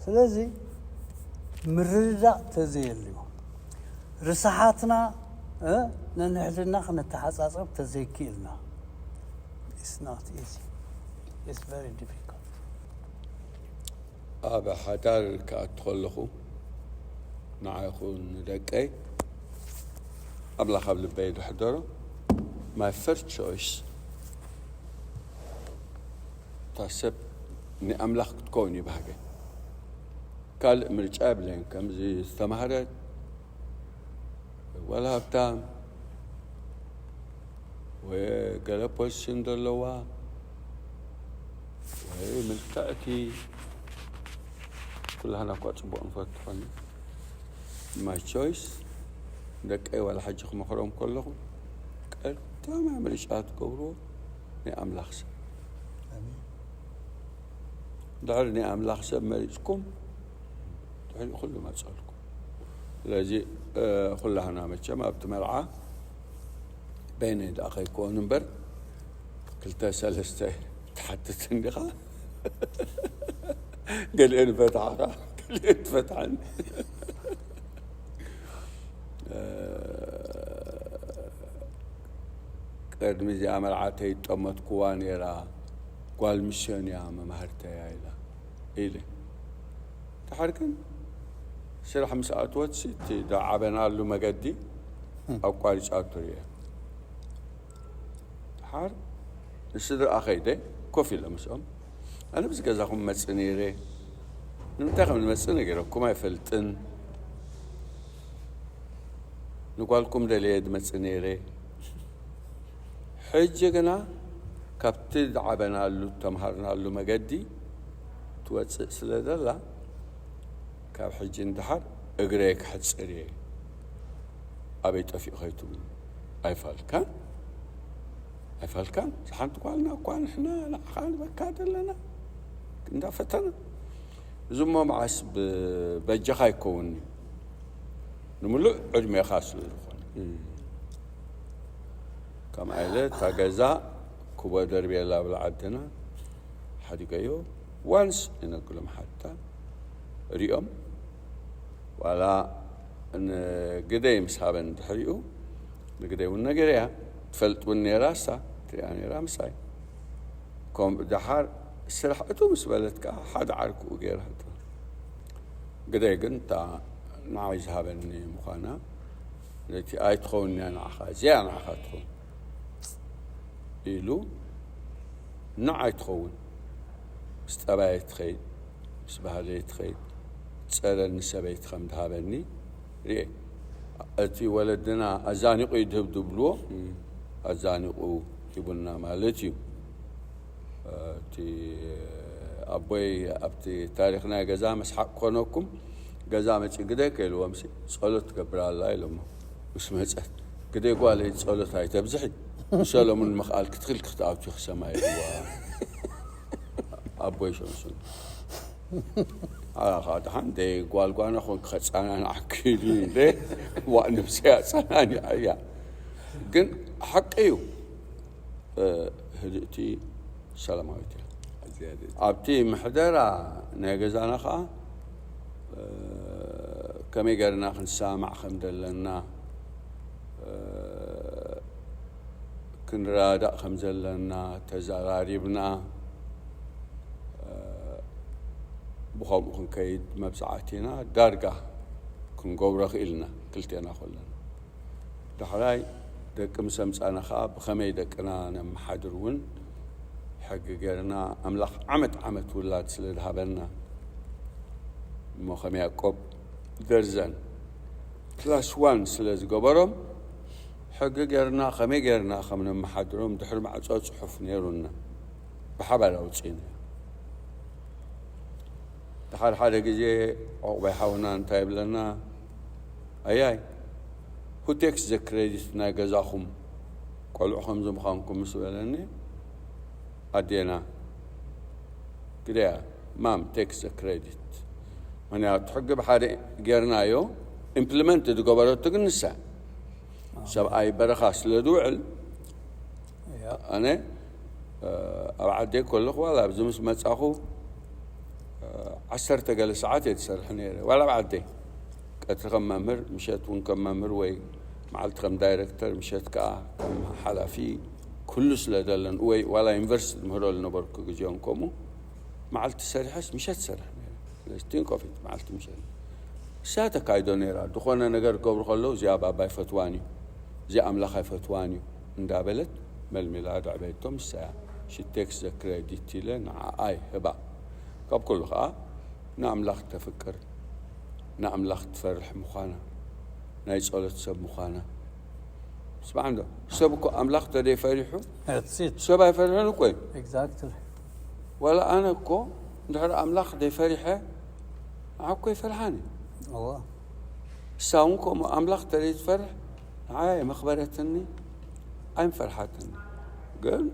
ስለዚ ምርድዳእ ተዘየልዩ ርስሓትና ነንሕድና ክነተሓጻጸብ ተዘይክኢልና it's not easy it's very difficult ኣብ ሓዳር ክኣቱ ከለኹ ንዓይ ይኹን ንደቀይ ኣምላኽ ኣብ ልበይ ዝሕደሮ my first choice እታ ሰብ ንኣምላኽ ክትከውን እዩ ባህገ ካልእ ምርጫ የብለይን ከምዚ ዝተማህረት ዋላ ሃብታም ወይ ገለ ፖዚሽን ዘለዋ ወይ ምልክዕቲ ኩላህና እኳ ፅቡቅ ንፈቱ ኾን my choice ደቀይ ዋላ ሕጂ ክመኽሮም ከለኹ ቀዳማይ ምርጫ ትገብርዎ ናይ ኣምላኽ ሰብ ድሕሪ ናይ ኣምላኽ ሰብ መሪፅኩም ድሕሪ ኩሉ መፀልኩም ስለዚ ኩላህና መቸም ኣብቲ መርዓ በይነይ ደኣ ከይከውን እምበር ክልተ ሰለስተ ትሓትት እንዲኻ። ገሊአን ፈትሓኻ፣ ገሊአን ትፈትሓን። ቅድሚ እዚኣ መርዓተይ ጠመትኩዋ ነይራ፣ ጓል ሚስዮን እያ መማህርተያ ኢላ ኢለ። ድሓር ግን ስራሕ ምስ ኣትወትሲ እቲ ዝዓበናሉ መገዲ ኣቋሪጻቶ እየ። ድሓር ንስድራኣ ከይደ ኮፍ ኢለ ምስኦም፣ ኣነ ብዚ ገዛኹም መጽእ ነይረ፣ ንምንታይ ከም ዝመጽእ ነጊረኩም ኣይፈልጥን፣ ንጓልኩም ደልየ ዝመጽእ ነይረ። ሕጂ ግና ካብቲ ዝዓበናሉ ተምሃርናሉ መገዲ ትወፅእ ስለ ዘላ ካብ ሕጂ ንድሓር እግረይ ክሕፅር እየ። ኣበይ ጠፊኡ ከይትብሉ ኣይፋልካን ኣይፋልካን ሓንቲ ጓልና እኳ ንሕና ንዓኻ ንበካ ዘለና እንዳፈተና እዚ እሞ መዓስ በጃኻ ይከውን ንምሉእ ዕድሜኻ ስለ ዝኾነ ከምኣ ኢለ እታ ገዛ ክቦ ደርብየላ ብላ ዓድና ሓዲገዮ ዋንስ ይነግሎም ሓታ ሪኦም ዋላ ንግደይ ምስ ሃበን ድሕሪኡ ንግደይ እውን ነገርያ ትፈልጥ እውን ነራ እሳ ትሪኣ ነራ ምሳይ ከምኡ ደሓር ስራሕ እቱ ምስ በለት ከዓ ሓደ ዓርክኡ ገይራ ግደይ ግን እታ ንዓይ ዝሃበኒ ምዃና ነቲ ኣይትኸውን እያ ንዓኻ እዚኣ ንዓኻ ትኸውን ኢሉ ንዓይ ትኸውን ምስ ጠባየ ትኸይድ ምስ ባህለይ ትኸይድ ጸረ ንሰበይቲ ከም ዝሃበኒ ርኤ እቲ ወለድና ኣዛኒቑ ይድህብ ዝብልዎ ኣዛኒቑ ሂቡና ማለት እዩ እቲ ኣቦይ ኣብቲ ታሪኽ ናይ ገዛ መስሓቅ ኮነኩም ገዛ መፂ ግደ ከይልዎም ሲ ጸሎት ትገብር ኣላ ኢሎሞ ምስ መፀት ግደ ጓለይ ጸሎት ኣይተብዝሒ ሰለሙን ምኽኣል ክትኽል ክትኣቱ ክሰማይ ኢልዋ ኣቦይ ሸምሱን ኣኻ ድሓን ደይ ጓልጓና ኮን ክኸፃናን ዓኪሉ ደ ዋእ ነብሰይ ኣፀናኒ ኣያ ግን ሓቂ እዩ ህድእቲ ሰላማዊት እያ ኣብቲ ምሕደራ ናይ ገዛና ከዓ ከመይ ገርና ክንሰማማዕ ከም ዘለና ክንረዳእ ከም ዘለና ተዘራሪብና ብኸምኡ ክንከይድ መብዛዕቲና ዳርጋ ክንገብሮ ክኢልና ክልቴና ከለና ዳሕራይ ደቂ ምስ ኣምፃና ከዓ ብኸመይ ደቅና ነመሓድር እውን ሕጊ ገይርና ኣምላኽ ዓመት ዓመት ውላድ ስለ ዝሃበና እሞ ከም ያዕቆብ ደርዘን ክላስ ዋን ስለ ዝገበሮም ሕጊ ገይርና ከመይ ገይርና ከም ነመሓድሮም ድሕሪ ማዕፆ ፅሑፍ ነይሩና ብሓባር ኣውፅእና ድሓር ሓደ ግዜ ዕቑባይ ሓውና እንታይ ይብለና ኣያይ who takes the credit ናይ ገዛኹም ቆልዑ ከምዚ ምዃንኩም ምስ በለኒ ኣዴና ግደያ mom takes the credit ምክንያቱ ሕጊ ብሓደ ጌርናዮ implement ዝገበረቱ ግን ንሳ ሰብኣይ በረኻ ስለ ዝውዕል ኣነ ኣብ ዓደይ ከለኹ ዋላ ኣብዚ ምስ መፃኹ ዓሰርተ ገለ ሰዓት እየ ዝሰርሕ ነይረ ዋላ ኣብ ዓደይ ቀትሪ ከም መምህር ምሸት እውን ከም መምህር ወይ መዓልቲ ከም ዳይረክተር ምሸት ከዓ ከም ሓላፊ ኩሉ ስለ ዘለን ወይ ዋላ ዩኒቨርሲቲ ዝምህሮ ዝነበርኩ ግዜኦም ከምኡ መዓልቲ ሰሪሐስ ምሸት ሰርሕ ነይረ think of it መዓልቲ ምሸት እሳ ተካይዶ ነይራ ዝኾነ ነገር ገብሩ ከለዉ እዚኣ ባባ ኣይፈትዋን እዩ እዚኣ ኣምላኽ ኣይፈትዋን እዩ እንዳበለት መልሚላ ደዕበየቶም እሳያ she takes the credit ኢለ ንዓኣ ይህባ ካብ ኩሉ ከዓ ንኣምላኽ ተፍቅር ንኣምላኽ ትፈርሕ ምዃና ናይ ጸሎት ሰብ ምዃና ስማዕ እንዶ ሰብ እኮ ኣምላኽ ተደይ ፈሪሑ ሰብ ኣይፈርሕን እኮ እዩ exactly ዋላ ኣነ እኮ እንድሕር ኣምላኽ ደይፈሪሐ ንዓ እኮ ይፈርሓን እዩ እዋ እሳ እውን ከምኡ ኣምላኽ ተደይ ትፈርሕ ንዓያ የመኽበረትኒ ኣይምፈርሓትኒ ግን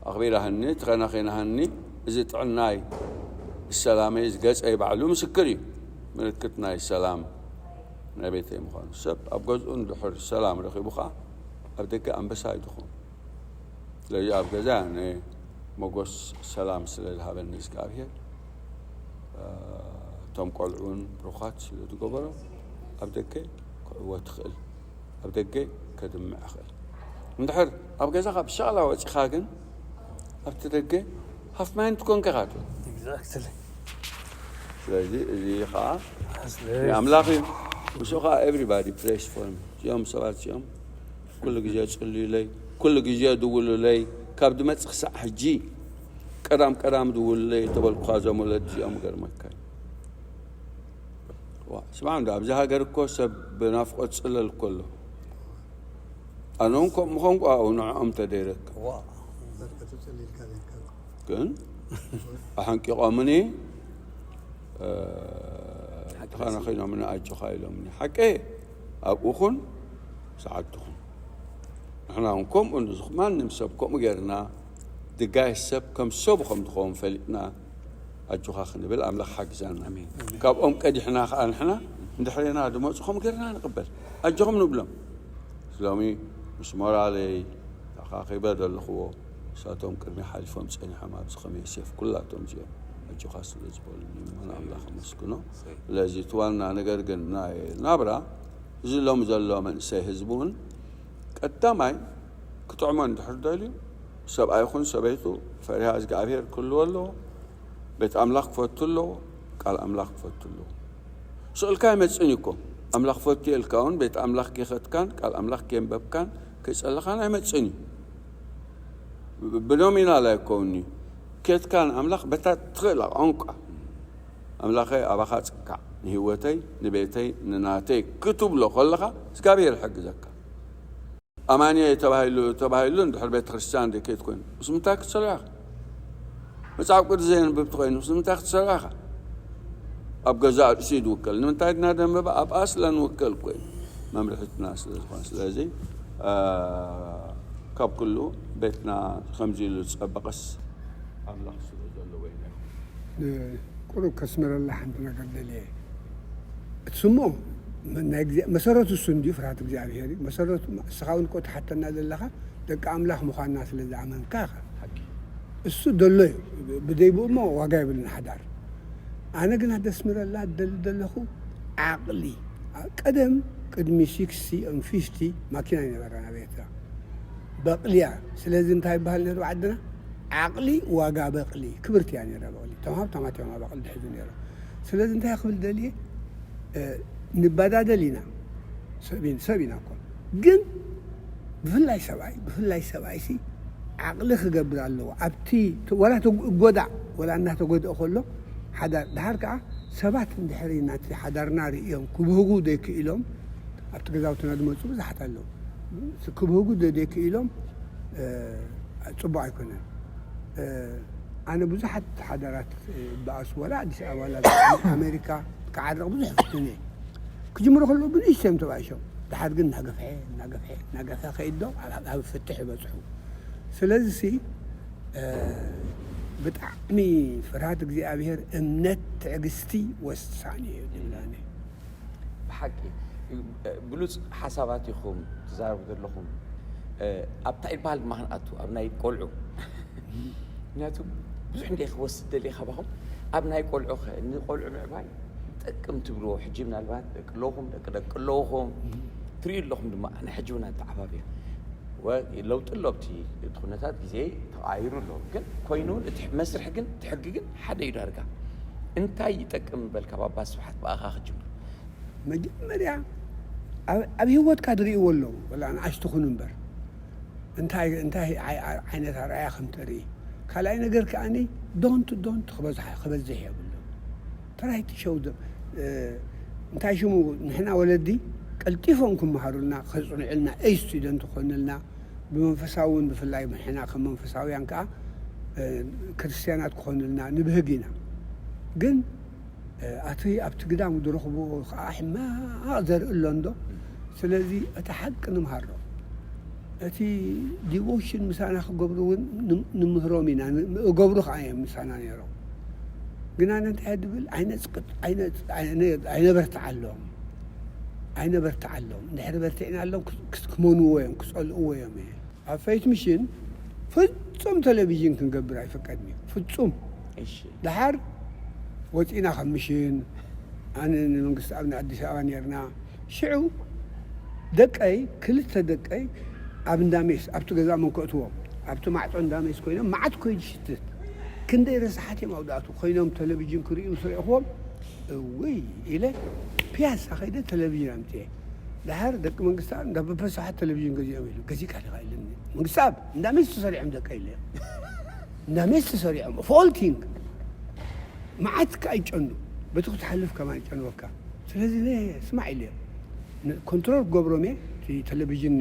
ኣኽቢራህኒ ተኸናኺናህኒ እዚ ጥዕናይ ሰላመይ ዝገፀይ ባዕሉ ምስክር እዩ ምልክት ናይ ሰላም ናይ ቤተይ ምዃኑ። ሰብ ኣብ ገዝኡ እንድሕር ሰላም ረኺቡ ኸዓ ኣብ ደገ ኣንበሳ እዩ ዝኾን። ስለዚ ኣብ ገዛ ኣነ ሞጎስ ሰላም ስለ ዝሃበኒ እግዚኣብሔር፣ እ፣ እቶም ቆልዑን ብሩኻት ስለ ዝገበሮ ኣብ ደገ ክዕወት ይኽእል፣ ኣብ ደገ ከድምዕ ይኽእል። እንድሕር ኣብ ገዛኻ ብሸቕላ ወጺኻ ግን ኣብቲ ደገ ሃፍ ማይንድ ኮንካ ኢኻ ትብል። Exactly. ስለዚ እዚ ኸዓ That's ኣምላኽ እዩ። ምስኡ ከዓ everybody prays for me። እዚኦም ሰባት እዚኦም ኩሉ ግዜ ጽልዩለይ፣ ኩሉ ግዜ ድውሉለይ። ካብ ድመጽእ ክሳዕ ሕጂ ቀዳም ቀዳም ድውሉለይ ተበልኩኻ፣ እዞም ወለድ እዚኦም ገርመካ እዩ። ዋ፣ ስማዕ እንዶ ኣብዚ ሃገር እኮ ሰብ ብናፍቆት ጽለል እኮ ኣሎ። ኣነ እውን ከምኡ ምኾንኩ ኣብኡ ንዕኦም ተደይረካ። Wow. ግን ኣሐንቂቖምኒ፣ እ፣ ተኻናኺኖምኒ ኣጆኻ ኢሎምኒ። ሓቂ ኣብኡ ኹን ሰዓቱ ኹን። ንሕና እውን ከምኡ ንዝኹ-፣ ማንም ሰብ ከምኡ ጌርና ድጋይ ሰብ ከም ሰቡ ከም ዝኸውን ፈሊጥና ኣጆኻ ክንብል ኣምላኽ ሓግዛና። ኣሜን። ካብኦም ቀዲሕና ከዓ ንሕና እንድሕሬና ድመፁ ከም ጌርና ንቕበል። ኣጆኹም ንብሎም። ሎሚ ምስ ሞራለይ ተኻኺበ ዘለኽዎ ንሳቶም ቅድሚ ሓሊፎም ጸኒሖም ኣብዚ ከም ዮሴፍ ኩላቶም እዚኦም ኣጆኻ ስለ ዝበሉኒ እሞ ንኣምላኽ ኣመስግኖ። ስለዚ እቲ ዋና ነገር ግን ናይ ናብራ እዚ ሎም ዘሎ መንእሰይ ህዝቢ እውን ቀዳማይ ክጥዕሞ እንድሕር ደልዩ ሰብኣይ ይኹን ሰበይቱ ፈሪሃ እግዚኣብሔር ክህልዎ ኣለዎ። ቤት ኣምላኽ ክፈቱ ኣለዎ። ቃል ኣምላኽ ክፈቱ ኣለዎ። ስቕ ኢልካ ኣይመጽእን እዩ እኮ። ኣምላኽ ፈቱ ኢልካ እውን ቤት ኣምላኽ ከይኸድካን ቃል ኣምላኽ ከየንበብካን ከይጸለኻን ኣይመጽእን እዩ። ብኖሚናል ኣይከውን እዩ። ኬድካ ንኣምላኽ በታ ትኽእላ ቋንቋ ኣምላኸይ ኣባኻ ጽካዕ ንህይወተይ ንቤተይ ንናተይ ክትብሎ ከለኻ እግዚኣብሔር ይሕግዘካ። ኣማንየ ተባሂሉ ተባሂሉ እንድሕር ቤተ ክርስቲያን ደይ ከይት ኮይኑ ምስ ምንታይ ክትሰልያ ኢኻ? መጽሓፍ ቅዱስ ዘየንብብ ተኮይኑ ምስ ምንታይ ክትሰልያ ኢኻ? ኣብ ገዛእ ርእሱ እዩ ዝውከል። ንምንታይ ድና ደንበባ ኣብኣ ስለ ንውከል ኮይኑ መምርሒትና ስለ ዝኾነ። ስለዚ፣ እ፣ ካብ ኩሉ ቤትና ከምዚ ኢሉ ዝጸበቐስ ኣምላኽ ስለ ዘለዎ ኢና ይኹን። ቁሩብ ከስምረላ ሓንቲ ነገር ደልየ። እቲ ስሞ ናይ እግዚኣብ-፣ መሰረቱ እሱ እንድዩ፣ ፍርሃት እግዚኣብሔር እዩ። መሰረቱ እስኻ እውን እኮ ትሓተና ዘለኻ ደቂ ኣምላኽ ምዃንና ስለ ዝኣመንካ ኢኻ። እሱ ደሎ እዩ። ብደይብኡ እሞ ዋጋ የብሉን ሓዳር። ኣነ ግና ደስምረላ ደሊ ዘለኹ ዓቕሊ። ቀደም ቅድሚ ሲክስቲ ፊፍቲ ማኪና ይነበረና ኣብ ኤርትራ። በቕሊ እያ። ስለዚ እንታይ ይበሃል ነይሩ ዓድና? ዓቕሊ ዋጋ በቕሊ። ክብርቲ እያ ነይራ በቕሊ። እቶም ሃብታማት እዮም በቕሊ ድሕዙ ነይሮም። ስለዚ እንታይ ክብል ደልየ፣ እ፣ ንበዳደል ኢና። ሰብ ኢና፣ ሰብ ኢና እኮ። ግን ብፍላይ ሰብኣይ፣ ብፍላይ ሰብኣይ ሲ ዓቕሊ ክገብር ኣለዎ። ኣብቲ ተ-፣ ወላ ተጎ-፣ ጎዳእ፣ ወላ እናተጎድኦ ከሎ ሓዳር፣ ድሓር ከዓ ሰባት እንድሕር ናቲ ሓዳርና ርእዮም ክብህጉ ዘይክኢሎም፣ ኣብቲ ገዛውትና ዝመፁ ብዙሓት ኣለዉ። ክብህጉ ደ-፣ ዘይክኢሎም፣ እ፣ ፅቡቕ ኣይኮነን። እ፣ ኣነ ብዙሓት ሓዳራት፣ እ፣ በኣሱ፣ ወላ ኣዲስ ኣበባ፣ ወላ ኣሜሪካ ክዓረቕ ብዙሕ ፍትን እየ። ክጅምሩ ከለዉ ብንእሽቶ እዮም ተባኢሶም። ድሓር ግን እናገፍሐ፣ እናገፍሐ፣ እናገፍሐ ከይድ ዶ ኣብ፣ ኣብ ፍትሕ ይበፅሑ። ስለዚ ሲ፣ እ፣ ብጣዕሚ ፍርሃት እግዚኣብሔር፣ እምነት፣ ትዕግስቲ ወሳኒ እዩ ዝብላኒ። ብሓቂ ብሉፅ ሓሳባት ኢኹም ትዛረቡ ዘለኹም። ኣብታ ይበሃል ድማ ክንኣቱ ኣብ ናይ ቆልዑ፣ ምክንያቱ ብዙሕ እንደ ክወስድ ደልየ ካባኹም። ኣብ ናይ ቆልዑ ኸ፣ ንቆልዑ ምዕባይ ጠቅም ትብልዎ ሕጂ ምናልባት ደቂ ኣለኹም፣ ደቂ ደቂ ኣለኹም፣ ትርእዩ ኣለኹም ድማ። ናይ ሕጂ እውን ኣተዓባብያ ወ-፣ ለውጢ ኣሎ ኣብቲ፣ እቲ ኩነታት ግዜ ተቐያይሩ ኣሎ። ግን ኮይኑ እውን እቲ መስርሕ ግን እቲ ሕጊ ግን ሓደ እዩ ዳርጋ። እንታይ ይጠቅም በልካ ባባ ስብሓት ብኣኻ ክጅምር? መጀመርያ ኣብ፣ ኣብ ህይወትካ ዝርእይዎ ኣለዉ፣ ወላ ንኣሽቱ ኩኑ እምበር። እንታይ፣ እንታይ ዓይ-፣ ዓይ-፣ ዓይነት ኣርኣያ ከም ተርኢ። ካልኣይ ነገር ከኣኒ ዶንት፣ ዶንት ክበዝሓ፣ ክበዝሕ የብሉ። ተራይቲ ሸው ዶ-፣ እ፣ እንታይ ሽሙ፣ ንሕና ወለዲ ቀልጢፎም ክመሃሩልና፣ ከጽንዑልና፣ ኤይ ስቱደንት ክኾኑልና፣ ብመንፈሳዊ እውን ብፍላይ ንሕና ከም መንፈሳውያን ከኣ፣ እ፣ ክርስትያናት ክኾኑልና ንብህግ ኢና። ግን፣ እ፣ ኣቲ ኣብቲ ግዳም ዝረኽብዎ ከኣ ሕማቕ ዘርኢ ኣሎ እንዶ። ስለዚ እቲ ሓቂ ንምሃሮ። እቲ ዲቮሽን ምሳና ክገብሩ እውን ንም-፣ ንምህሮም ኢና። ን-፣ እገብሩ ከኣ እዮም ምሳና ነይሮም። ግን ኣነ እንታይ እየ ድብል? ኣይነጽቅጥ-፣ ኣይነ-፣ ኣይነ-፣ ኣይነበርትዓሎም። ኣይነበርትዓሎም። እንድሕር በርቲዕናሎም ክስ-፣ ክስ-፣ ክመንዎ እዮም፣ ክጸልእዎ እዮም። እየ ኣብ ፈይት ምሽን ፍጹም ቴሌቪዥን ክንገብር ኣይፈቀድን እዩ። ፍጹም። እሺ። ደሓር ወጺእና ካብ ምሽን፣ ኣነ ንመንግስቲ ኣብ ኣዲስ ኣበባ ነርና። ሽዑ ደቀይ፣ ክልተ ደቀይ ኣብ እንዳሜስ፣ ኣብቲ ገዛ መንከእትዎም፣ ኣብቲ ማዕጾ እንዳሜስ ኮይኖም፣ መዓት ኮይድ ሽትት። ክንደይ ረሳሓት እዮም ኣውዳቱ ኮይኖም፣ ቴሌቪዥን ክርእዩ ምስ ረእኽዎም፣ እውይ ኢለ ፒያሳ ከይደ ቴሌቪዥን ኣምፅኤ። ደሓር ደቂ መንግስቲ ኣብ እንዳበበ ሰሓት ቴሌቪዥን ገዚኦም ኢሉ፣ ገዚእካ ዲኻ ኢሉኒ። መንግስቲ ኣብ እንዳሜስ ተሰሪዖም ደቀ ኢለ። እንዳሜስ ተሰሪዖም፣ ፎልቲንግ። መዓት ከኣ ይጨኑ። በቲ ክትሓልፍ ከማን ይጨንወካ። ስለዚ እነ ስማዕ ኢለ። ን-፣ ኮንትሮል ክገብሮም እየ። እቲ ቴሌቪዥን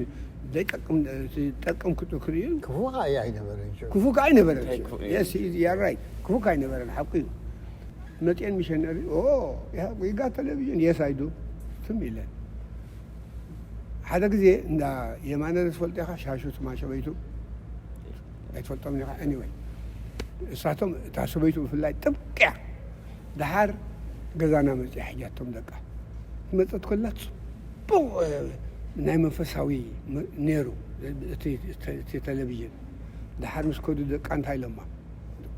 ዘይጠቅም፣ እቲ ጠቅም ክጥ-፣ ክርእዩ። ክፉእ ከኣ እዩ ኣይነበረን ሽዑ። ክፉእ ከኣ ኣይነበረን እንታይ ሽዑ። ክፉእ እዩ? Yes, you are right. ክፉእ ከኣ ኣይነበረን፣ ሓቁ እዩ። መጤን ሚሸነሪ፣ "ኦ፣ you got television?" "Yes, I do." ትም ኢለ። ሓደ ግዜ እንዳ የማነ ዶ ትፈልጦ ኢኻ? ሻሹ ትማ ሰበይቱ። ኣይትፈልጦም ኢኻ? Anyway፣ እሳቶም፣ እታ ሰበይቱ ብፍላይ ጥብቅ እያ። ደሓር ገዛና መጽያ ሒጃቶም ደቃ። መጸት ከላ ጽቡቕ፣ እ፣ ናይ መንፈሳዊ ም-፣ ነይሩ እቲ፣ እቲ፣ እቲ ቴሌቪዥን። ደሓር ምስ ከዱ ደቃ እንታይ ኢሎማ?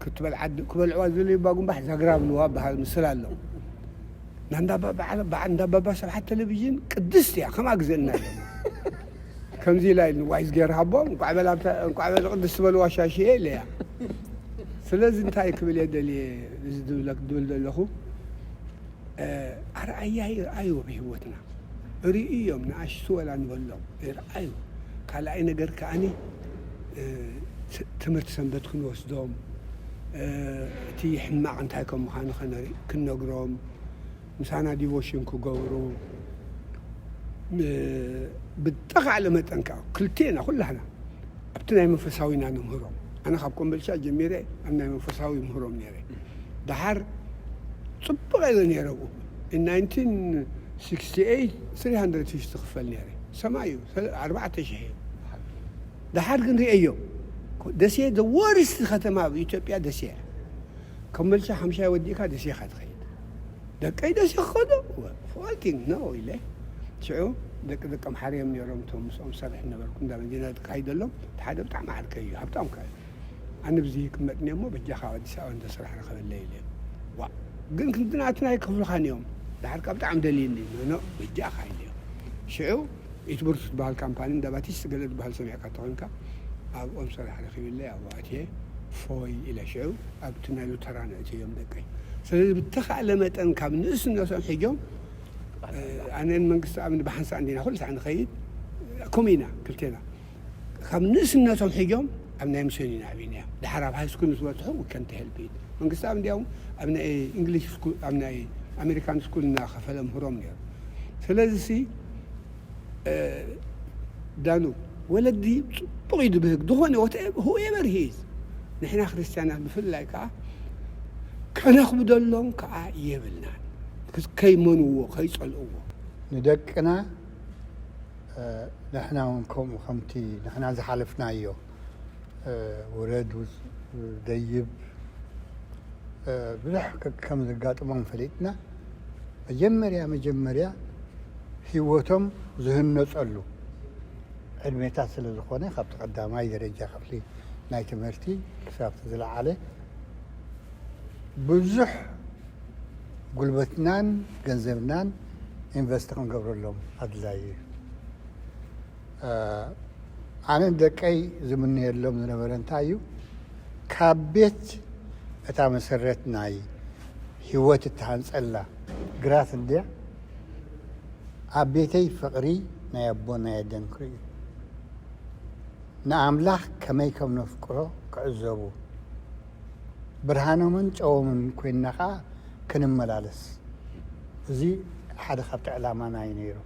ክትበልዓ ድ-፣ ክበልዕዋ ዝደለዩ ባጉምባሕ ዛግራ ብልዋ በሃል ምስል ኣሎ። ናንዳ ባ-፣ በዓል፣ በዓል፣ እንዳ ባባ ስብሓት ቴሌቪዥን ቅድስት እያ፣ ከምኣ ግዘእና ኢሎማ። ከምዚ ኢላ ኢልኒ፣ ዋይዝ ገይር ሃቦም፣ እንቋዕ በል ኣብታ፣ እንቋዕ በል ቅድስት በልዋ ሻሽየ ኢለያ። ስለዚ እንታይ ክብል እየ ደልየ፣ እዚ ዝብለክ-፣ ዝብል ዘለኹ፣ እ፣ ኣርኣያ ይርኣዩ ኣብ ህይወትና። ርእዩ እዮም፣ ንኣሽቱ ወላ ንበሎም፣ ይርኣዩ። ካልኣይ ነገር ከኣኒ፣ እ፣ ት-፣ ትምህርቲ ሰንበት ክንወስዶም፣ እ፣ እቲ ሕማቕ እንታይ ከም ምዃኑ ከነርኢ-፣ ክንነግሮም፣ ምሳና ዲቮሽን ክገብሩ፣ እ፣ ብተኻእለ መጠን ከኣ ክልቴና ኩላህና ኣብቲ ናይ መንፈሳዊና ንምህሮም። ኣነ ካብ ኮምበልቻ ጀሚረ ኣብ ናይ መንፈሳዊ ምህሮም ነይረ። ደሓር ጽቡቕ ኢለ ነይረ ኣብኡ። In nineteen sixty-eight three hundred fifty ክፈል ነይረ። ሰማይ እዩ፣ ሰለ-፣ ኣርባዕተ ሽሕ እዩ። ደሓር ግን ርእየዮ። ደሴ፣ the worst ከተማ ኣብ ኢትዮጵያ ደሴ እያ። ኮምበልቻ ሓምሻይ ወዲእካ ደሴ ኢኻ ትኸይድ። ደቀይ ደሴ ክኸዶ? Fucking no ኢለ። ሽዑ ደቂ ደቀምሓረ እዮም ነይሮም፣ እቶም ምስኦም ዝሰርሕ ነበርኩ፣ እንዳ መዲና ዝካይደሎም። እቲ ሓደ ብጣዕሚ ዓርከይ እዩ፣ ሃብታም ከኣ እዩ። ኣነ ብዚ ይቅመጥኒ እሞ በጃኻ ኣብ ኣዲስ ኣበባ እንተ ስራሕ ርኸበለይ ኢለ። ዋ፣ ግን ክንድናትና ኣይከፍሉኻን እዮም። ደሓር ከኣ ብጣዕሚ ደልዩኒ፣ ኖ፣ ኖ፣ በጃኻ ኢለዮ። ሽዑ ኢትብርቱ ትበሃል ካምፓኒ፣ እንዳ ባቲስት ገለ ዝበሃል ሰሚዕካ እንተኾይንካ፣ ኣብኦም ስራሕ ረኺበለይ፣ ኣብኡ ኣትየ፣ ፎይ ኢለ ሽዑ ኣብቲ ናይ ሉተራን ኣእትዮም ደቀይ። ስለዚ ብተኻእለ መጠን ካብ ንእስነቶም ሒጆም፣ እ፣ ኣነን መንግስቲ ኣብ ብሓንሳእ እንዲና ኩሉ ሳዕ ንኸይድ፣ ከምኡ ኢና ክልቴና። ካብ ንእስነቶም ሒጆም ኣብ ናይ ሚስዮን ኢና ዓቢናዮም። ደሓር ኣብ ሃይ ስኩል ምስ በጽሑ፣ we can't help it። መንግስቲ ኣብ እንዲያውም ኣብ ናይ እንግሊሽ ስኩል፣ ኣብ ናይ ኣሜሪካን ስኩል እናኸፈለ ምህሮም ነይሩ። ስለዚ ሲ፣ እ፣ ዳኑ፣ ወለዲ ጽቡቕ እዩ ድብህግ፣ ዝኾነ ወተ-፣ whoever he is፣ ንሕና ክርስትያናት ብፍላይ ከኣ ከነኽብደሎም ከኣ የብልናን። ከይመንዎ፣ ከይጸልእዎ። ንደቅና፣ እ፣ ንሕና እውን ከምኡ፣ ከምቲ ንሕና ዝሓለፍናዮ፣ እ፣ ውረድ ውጽ-፣ ደይብ፣ እ፣ ብዙሕ ከ-፣ ከም ዘጋጥሞም ፈሊጥና፣ መጀመርያ፣ መጀመርያ ህይወቶም ዝህነጸሉ ዕድሜታት ስለ ዝኾነ፣ ካብቲ ቀዳማይ ደረጃ ክፍሊ ናይ ትምህርቲ ክሳብ ዝለዓለ ብዙሕ ጉልበትናን ገንዘብናን ኢንቨስት ክንገብረሎም ኣድላዪ እዩ። እ፣ ኣነ ንደቀይ ዝምነየሎም ዝነበረ እንታይ እዩ? ካብ ቤት እታ መሰረት ናይ ህይወት እትሃንጸላ ግራት እንድያ፣ ኣብ ቤተይ ፍቕሪ ናይ ኣቦን ናይ ኣደን ክርእዩ፣ ንኣምላኽ ከመይ ከም ነፍቅሮ ክዕዘቡ፣ ብርሃኖምን ጨዎምን ኮይንና ኸኣ ክንመላለስ። እዚ ሓደ ካብቲ ዕላማና እዩ ነይሩ።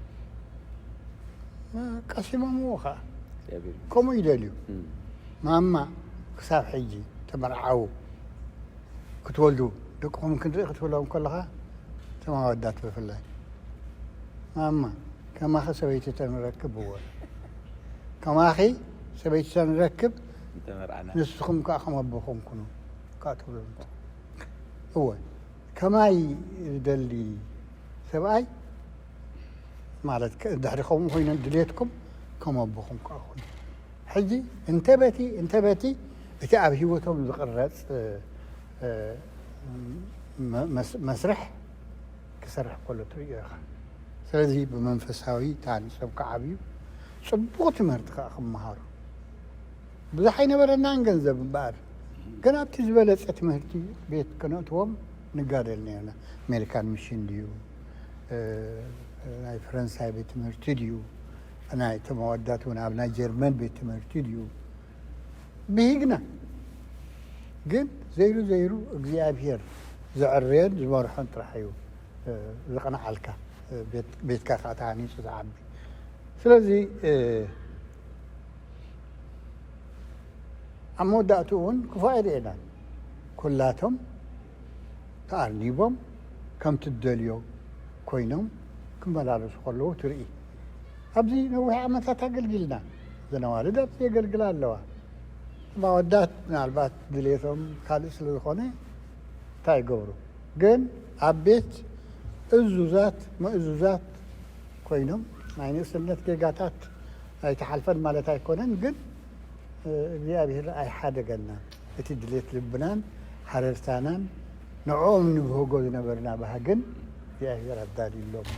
ቀሲሞምዎ ኸኣ። እግዚኣብሔር ይመስገን። ከምኡ ይደልዩ። እም። ማማ ክሳብ ሕጂ ተመርዓዉ ክትወልዱ፣ ደቅኹም ክንርኢ ክትብሎም ከለኻ፣ እቶም ኣወዳት ብፍላይ፣ "ማማ፣ ከማኺ ሰበይቲ ተንረክብ" ብዎ። "ከማኺ ሰበይቲ ተንረክብ፣ ምተመርዓና። ንስኹም ከኣ ከም ኣቦኹም ኩኑ" ከኣ ትብሎም። እወ፣ ከማይ ዝደሊ ሰብኣይ ማለት ከ- ድሕሪ ከምኡ ኮይነ ድሌትኩም ከም ኣቦኹም ክኣ ኩኑ። ሕጂ እንተ በቲ እንተ በቲ እቲ ኣብ ህይወቶም ዝቕረጽ እ፣ እ፣ መ- መስ- መስርሕ ክሰርሕ ከሎ ትርእዮ ኢኻ። ስለዚ ብመንፈሳዊ ታኒጾም ክዓብዩ፣ ጽቡቕ ትምህርቲ ከኣ ክመሃሩ። ብዙሕ ኣይነበረናን ገንዘብ እምበኣር፣ ግን ኣብቲ ዝበለጸ ትምህርቲ ቤት ከነእትዎም ንጋደል ነርና። ኣሜሪካን ሚሽን ድዩ፣ እ፣ ናይ ፈረንሳይ ቤት ትምህርቲ ድዩ፣ ናይ እቶም ኣወዳት እውን ኣብ ናይ ጀርመን ቤት ትምህርቲ ድዩ፣ ብሂግና። ግን ዘይሩ ዘይሩ እግዚኣብሔር ዘዕርዮን ዝመርሖን ጥራሕ እዩ፣ እ፣ ዝቕንዓልካ። እ፣ ቤት- ቤትካ ከዓ ተሃኒፁ ዝዓቢ። ስለዚ እ፣ ኣብ መወዳእትኡ እውን ክፉእ ኣይርእየናን። ኩላቶም ተኣርኒቦም ከምቲ ትደልዮ ኮይኖም ክመላለሱ ከለዉ ትርኢ። ኣብዚ ነዊሕ ዓመታት ኣገልጊልና። እዘን ኣዋልድ ኣብዚ የገልግላ ኣለዋ። እቶም ኣወዳት ምናልባት ድሌቶም ካልእ ስለ ዝኾነ እንታይ ይገብሩ? ግን ኣብ ቤት እዙዛት ምእዙዛት ኮይኖም ናይ ንእስነት ጌጋታት ኣይተሓልፈን ማለት ኣይኮነን። ግን እግዚኣብሔር ኣይሓደገናን። እቲ ድሌት ልብናን ሓረርታናን ንዕኦም ንብህጎ ዝነበርና ባህግን እግዚኣብሔር ኣዳልዩሎም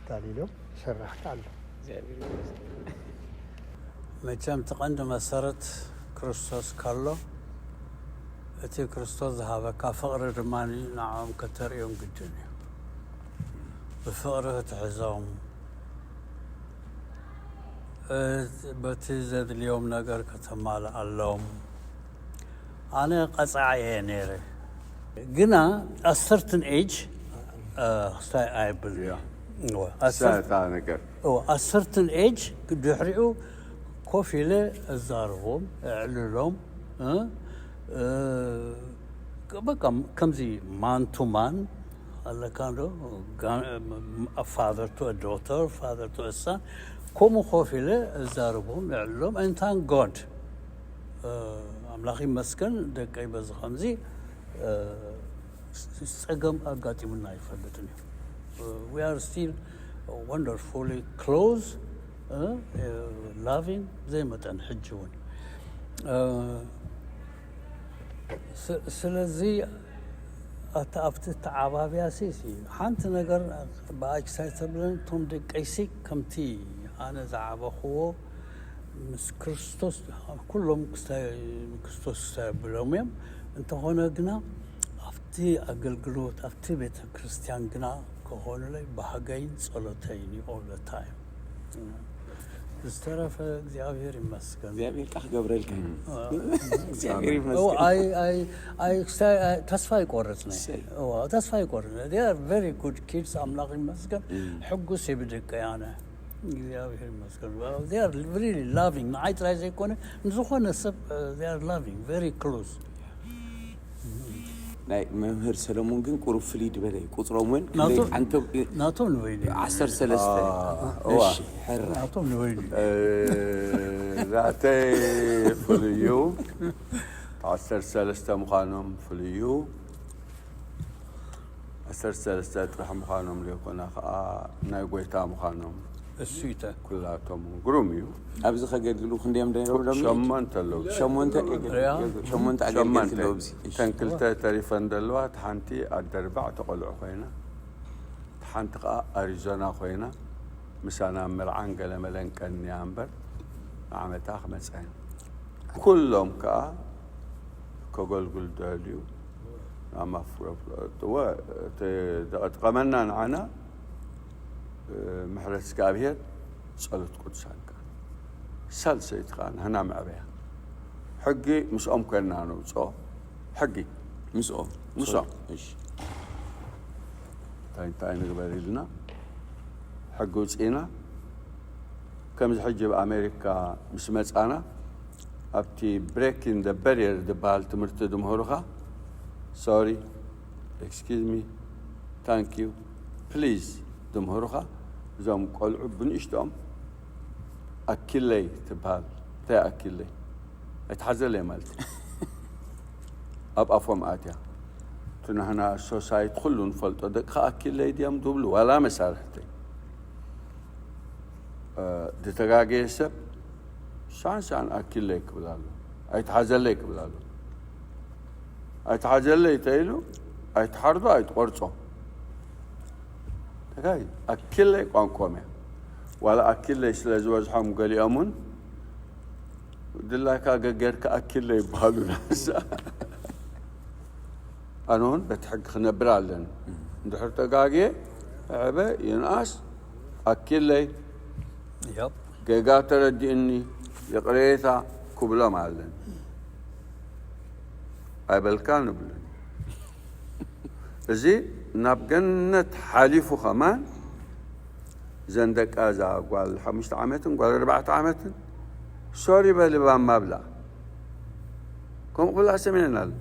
ኣዳልዩሎም ይሰርሕ ኣሎ። መቸም እቲ ቀንዲ መሰረት ክርስቶስ ካሎ እቲ ክርስቶስ ዝሃበካ ፍቕሪ ድማ ንዕኦም ከተርእዮም ግድን እዩ። ብፍቕሪ ክትሕዞም፣ በቲ ዘድልዮም ነገር ከተማልኣሎም። ኣነ ቀፃዒ እየ ነይረ፣ ግና ኣሰርትን ኤጅ ክስታይ ኣይብል ነገር ኣሰርትን ኤጅ ድሕሪኡ ኮፍ ኢለ እዛርቦም፣ እዕልሎም፣ በቃ ከምዚ ማን ቱ ማን ኣለካ ዶ፣ father to a daughter, father to a son፣ ከምኡ ኮፍ ኢለ እዛርቦም፣ እዕልሎም። And thank God፣ ኣምላኽ ይመስገን፣ ደቀይ በዚ ከምዚ ጸገም ኣጋጢሙና ኣይፈልጥን እዩ። We are still wonderfully close, loving፣ ዘይመጠን ሕጂ እውን። ስለዚ ኣብቲ ተዓባብያ ሲ ሓንቲ ነገር ብኣጅሳይ ተብለን፣ እቶም ደቀይሲ ከምቲ ኣነ ዝዓበኽዎ ምስ ክርስቶስ፣ ኩሎም ክርስቶስ ክስታይ ኣብሎም እዮም። እንተኾነ ግና ኣብቲ ኣገልግሎት፣ ኣብቲ ቤተ ክርስቲያን ግና ክኾኑለይ ባህገይን ጸሎተይን እዩ all the time። ዝተረፈ እግዚኣብሔር ይመስገን። እግዚኣብሔር ቃ ክገብረልካ እዩ። እግዚኣብሔር ይመስገን። ተስፋ ይቆርጽ ነ ተስፋ ይቆርጽ። They are very good kids፣ ኣምላኽ ይመስገን። ሕጉስ እየ ብደቀይ ኣነ። እግዚኣብሔር ይመስገን። They are really loving። ንዓይ ጥራይ ዘይኮነ ንዝኾነ ሰብ they are loving፣ very close። ናይ መምህር ሰለሙን ግን ቁሩብ ፍልይ ዝበለ እዩ። ቁፅሮም እውን ናቶም ንበይኑ ዓሰርተ ሰለስተ። ናቶም ንበይኑ ናተይ ፍሉይ እዩ። ዓሰርተ ሰለስተ ምዃኖም ፍሉይ እዩ። ዓሰርተ ሰለስተ ጥራሕ ምዃኖም ዘይኮነ ከዓ ናይ ጎይታ ምዃኖም እሱይተ ኩላቶም ግሩም እዩ። ኣብዚ ከገልግሉ ክንደዮም ደይረብሎም ሸሞንተ ኣለዉ። ሸሞንተ ሸሞንተ ኣገልገልቲ ኣለዉ። ኣብዚ እተን ክልተ ተሪፈን ዘለዋ፣ እቲ ሓንቲ ኣደ ኣርባዕተ ቆልዑ ኮይና፣ እቲ ሓንቲ ከዓ ኣሪዞና ኮይና፣ ምሳና መርዓን ገለመለን ቀንያ እምበር ንዓመታ ክመፀ ኩሎም ከዓ ከገልግሉ ደልዩ ናማፍረጥወ ተቐጥቀመና ንዓና ምሕረት እግዚኣብሔር ጸሎት ቅዱሳን ከኣ ሳልሰይቲ ከኣ ንሕና መዕበያ ሕጊ ምስኦም ኮይንና ነውፅኦ ሕጊ ምስኦም ምስኦም እንታይ እንታይ ንግበር ኢልና ሕጊ ውፅኢና ከምዚ ሕጂ ኣብ ኣሜሪካ ምስ መፃና ኣብቲ breaking the barrier ዝበሃል ትምህርቲ ድምህሩኻ sorry excuse me thank you please ድምህሩኻ እዞም ቆልዑ ብንእሽትኦም ኣኪለይ ትበሃል እንታይ ኣኪለይ ኣይትሓዘለይ ማለት እዩ ኣብ ኣፎም ኣትያ እቲ ናህና society ኩሉ ንፈልጦ ደቅኻ ኣኪለይ ድዮም ዝብሉ ዋላ መሳርሕተይ ዝተጋገየ ሰብ ሳን ሳን ኣኪለይ ክብል ኣሎ። ኣይትሓዘለይ ክብል ኣሎ። ኣይትሓዘለይ ተይሉ ኣይትሓርዶ ኣይትቆርጾ። ተጋይ ኣኪለይ ቋንቋም እያ። ዋላ ኣኪለይ ስለ ዝበዝሖም ገሊኦም እውን ድላይካ ገገርካ ኣኪለይ ይበሃሉ። ንሳ ኣነ እውን በቲ ሕጊ ክነብር ኣለኒ። እንድሕር ተጋግየ ዕበ ይንኣስ ኣኪለይ Yep. ገጋ ተረዲእኒ ይቕሬታ ክብሎም ኣለኒ። ኣይበልካ ንብሉን። እዚ ናብ ገነት ሓሊፉ ከማን ዘን ደቃ እዛ ጓል ሓሙሽተ ዓመትን ጓል ኣርባዕተ ዓመትን ሶሪ በሊ ማማ ብላ። ከምኡ ክብላ ሰሚዕና ኣሎ።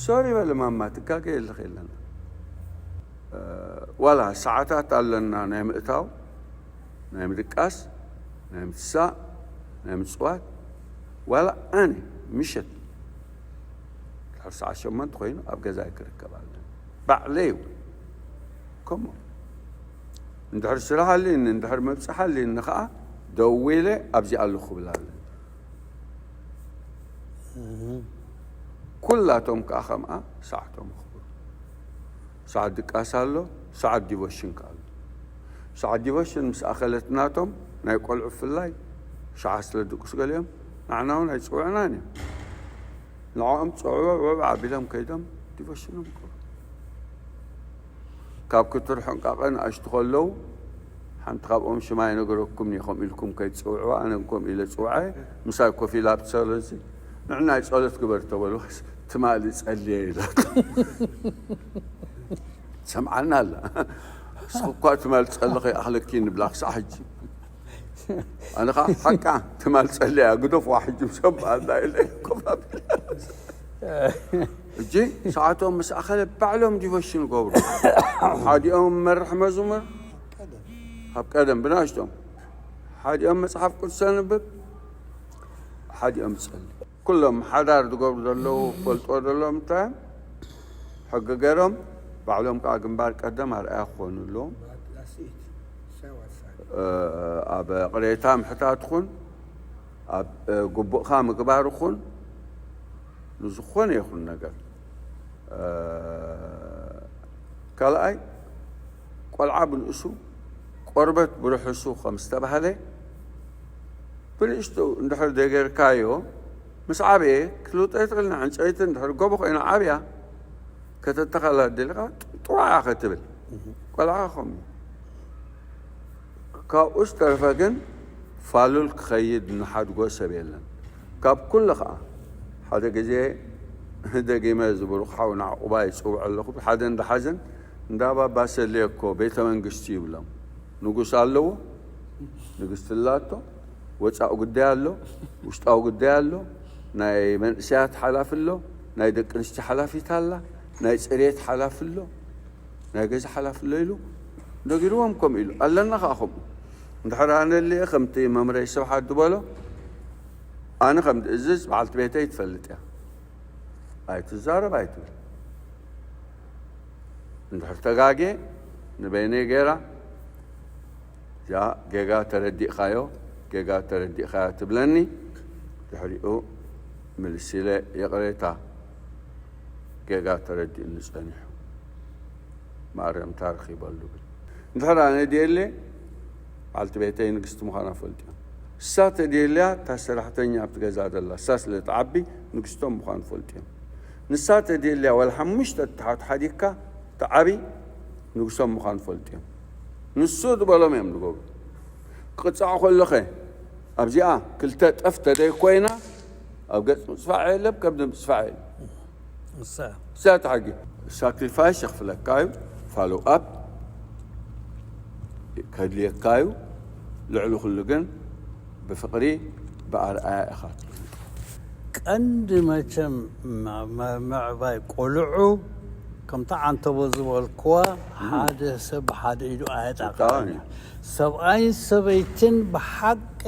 ሶሪ በሊ ማማ ትጋገ የለኽ የለና። ዋላ ሰዓታት ኣለና ናይ ምእታው ናይ ምድቃስ ናይ ምትሳእ ናይ ምፅዋት ዋላ ኣነ ምሸት ድሕሪ ሰዓት ሸሞንተ ኮይኑ ኣብ ገዛይ ክርከብ ኣለኒ። ባዕለይ እውን ከምኡ እንድሕር ስራሕ ኣልኒ እንድሕር መብፅሕ ኣልኒ ከዓ ደዊለ ኣብዚ ኣለኹ ክብል ኣለኒ። ኩላቶም ከዓ ከምኣ ሰዓቶም ኣኽብሩ። ሰዓት ድቃስ ኣሎ፣ ሰዓት ዲቮሽን ከ ኣሎ። ሰዓት ዲቮሽን ምስ ኣኸለት ናቶም ናይ ቆልዑ ብፍላይ ሸዓ ስለ ድቅሱ ገሊኦም ንዓና እውን ኣይፅውዕናን እዮም። ንዕኦም ፀውዖ ወብ ኣቢሎም ከይዶም ዲቮሽኖም ይገብሩ። ካብ ክትር ሕንቃቐ ንኣሽቱ ከለዉ ሓንቲ ካብኦም ሽማ ይነገረኩም እየ ከምኡ ኢልኩም ከይትፅውዕዋ ኣነ እውን ከምኡ ኢለ ፅውዓየ። ምሳይ ኮፍ ኢላ ኣብቲ ሰሎንሲ ንዕናይ ፀሎት ግበር ተበልዋስ ትማሊ ፀልየ ኢላ ሰምዓና ኣላ። ንስኺ እኳ ትማሊ ፀሊ ከይኣኽለኪ ንብላ ክሳዕ ሕጂ። ኣነ ከዓ ሓቃ ትማሊ ፀልያ ግደፍዋ ሕጂ ምሰ በሃልና ኢለ ኮፍ ኣቢለ። እጂ ሰዓቶም ምስ ኣኸለ ባዕሎም ዲቮሽን ገብሩ። ሓዲኦም መርሕ መዝሙር ኣብ ቀደም ብናሽቶም ሓዲኦም መፅሓፍ ቅዱስ ኣንብብ ሓዲኦም ፀሊ። ኩሎም ሓዳር ዝገብሩ ዘለዉ ፈልጦ ዘለዎም እንታይ ሕጊ ገይሮም ባዕሎም ከዓ ግንባር ቀደም ኣርኣያ ክኾኑ ኣለዎም። ኣብ ቅሬታ ምሕታት ኹን ኣብ ግቡእካ ምግባር ኹን ንዝኾነ ይኹን ነገር ካልኣይ ቆልዓ ብንእሱ ቆርበት ብርሕሱ ከም ዝተባህለ ብንእሽቱ እንድሕር ደገርካዮ ምስ ዓበየ ክትልውጦ ይትኽእልና ዕንፀይቲ እንድሕር ጎቦ ኮይና ዓብያ ከተተኸላ ደሊኻ ጥዋያ ከትብል ቆልዓ ከም ካብኡ ዝተረፈ ግን ፋሉል ክኸይድ ንሓድጎ ሰብ የለን። ካብ ኩሉ ከዓ ሓደ ግዜ ደጊመ ዝብሩኽ ሓው ናዕቁባ ይፅውዕ ኣለኹ ሓደ እንዳሓዘን እንዳባባ ሰልየ እኮ ቤተ መንግስቲ ይብሎም። ንጉስ ኣለዎ፣ ንግስቲ ኣላቶ፣ ወፃኢ ጉዳይ ኣሎ፣ ውሽጣዊ ጉዳይ ኣሎ፣ ናይ መንእሰያት ሓላፊ ኣሎ፣ ናይ ደቂ ኣንስትዮ ሓላፊት ኣላ፣ ናይ ፅሬት ሓላፊ ኣሎ፣ ናይ ገዛ ሓላፊ ኣሎ ኢሉ ነጊርዎም። ከምኡ ኢሉ ኣለና ከዓ ከምኡ እንድሕር ኣነ ልየ ከምቲ መምረይ ስብሓት ዝበሎ ኣነ ከም ዝእዝዝ በዓልቲ ቤተይ ትፈልጥ እያ። ኣይትዛረብ ኣይትብል። እንድሕር ተጋጌ ንበይነይ ገይራ እዚኣ ጌጋ ተረዲእኻዮ ጌጋ ተረዲእኻዮ ትብለኒ። ድሕሪኡ ምልስ ኢለ ይቕሬታ ጌጋ ተረዲእኒ ጸኒሑ ማረምታ ረኺበሉ ብል። እንድሕር ኣነ ድየለ በዓልቲ ቤተይ ንግስቲ ምዃና ፈልጥዮም። እሳ ተድየልያ እታ ሰራሕተኛ ኣብቲ ገዛ ዘላ እሳ ስለ ትዓቢ ንግስቶም ምዃኑ ፈልጥዮም። ንሳ ተድየልያ ዋላ ሓሙሽተ ተሓት ሓዲግካ ትዓቢ ንግሶም ምዃኑ ፈልጥዮም። ንሱ ዝበሎም እዮም ዝገብሩ። ክቕፃዕ ከሎኸ ኣብዚኣ ክልተ ጠፍ ተደይ ኮይና ኣብ ገፅ ምፅፋዕ የለ ከብዲ ምፅፋዕ የለ። እሳ እዛ ተሓጊ ሳክሪፋይስ የኽፍለካ እዩ። ፋሎ ኣፕ ከድልየካ እዩ። ልዕሊ ኩሉ ግን ብፍቕሪ ብኣርኣያ ኢኻ ትፍለጥ። ቀንዲ መቸም መ- መ- ምዕባይ ቆልዑ ከምቲ ዓንተቦ ዝበልክዋ ሓደ ሰብ ብሓደ ኢዱ ኣየጣቕዕን እዩ። ሰብኣይን ሰበይትን ብሓቂ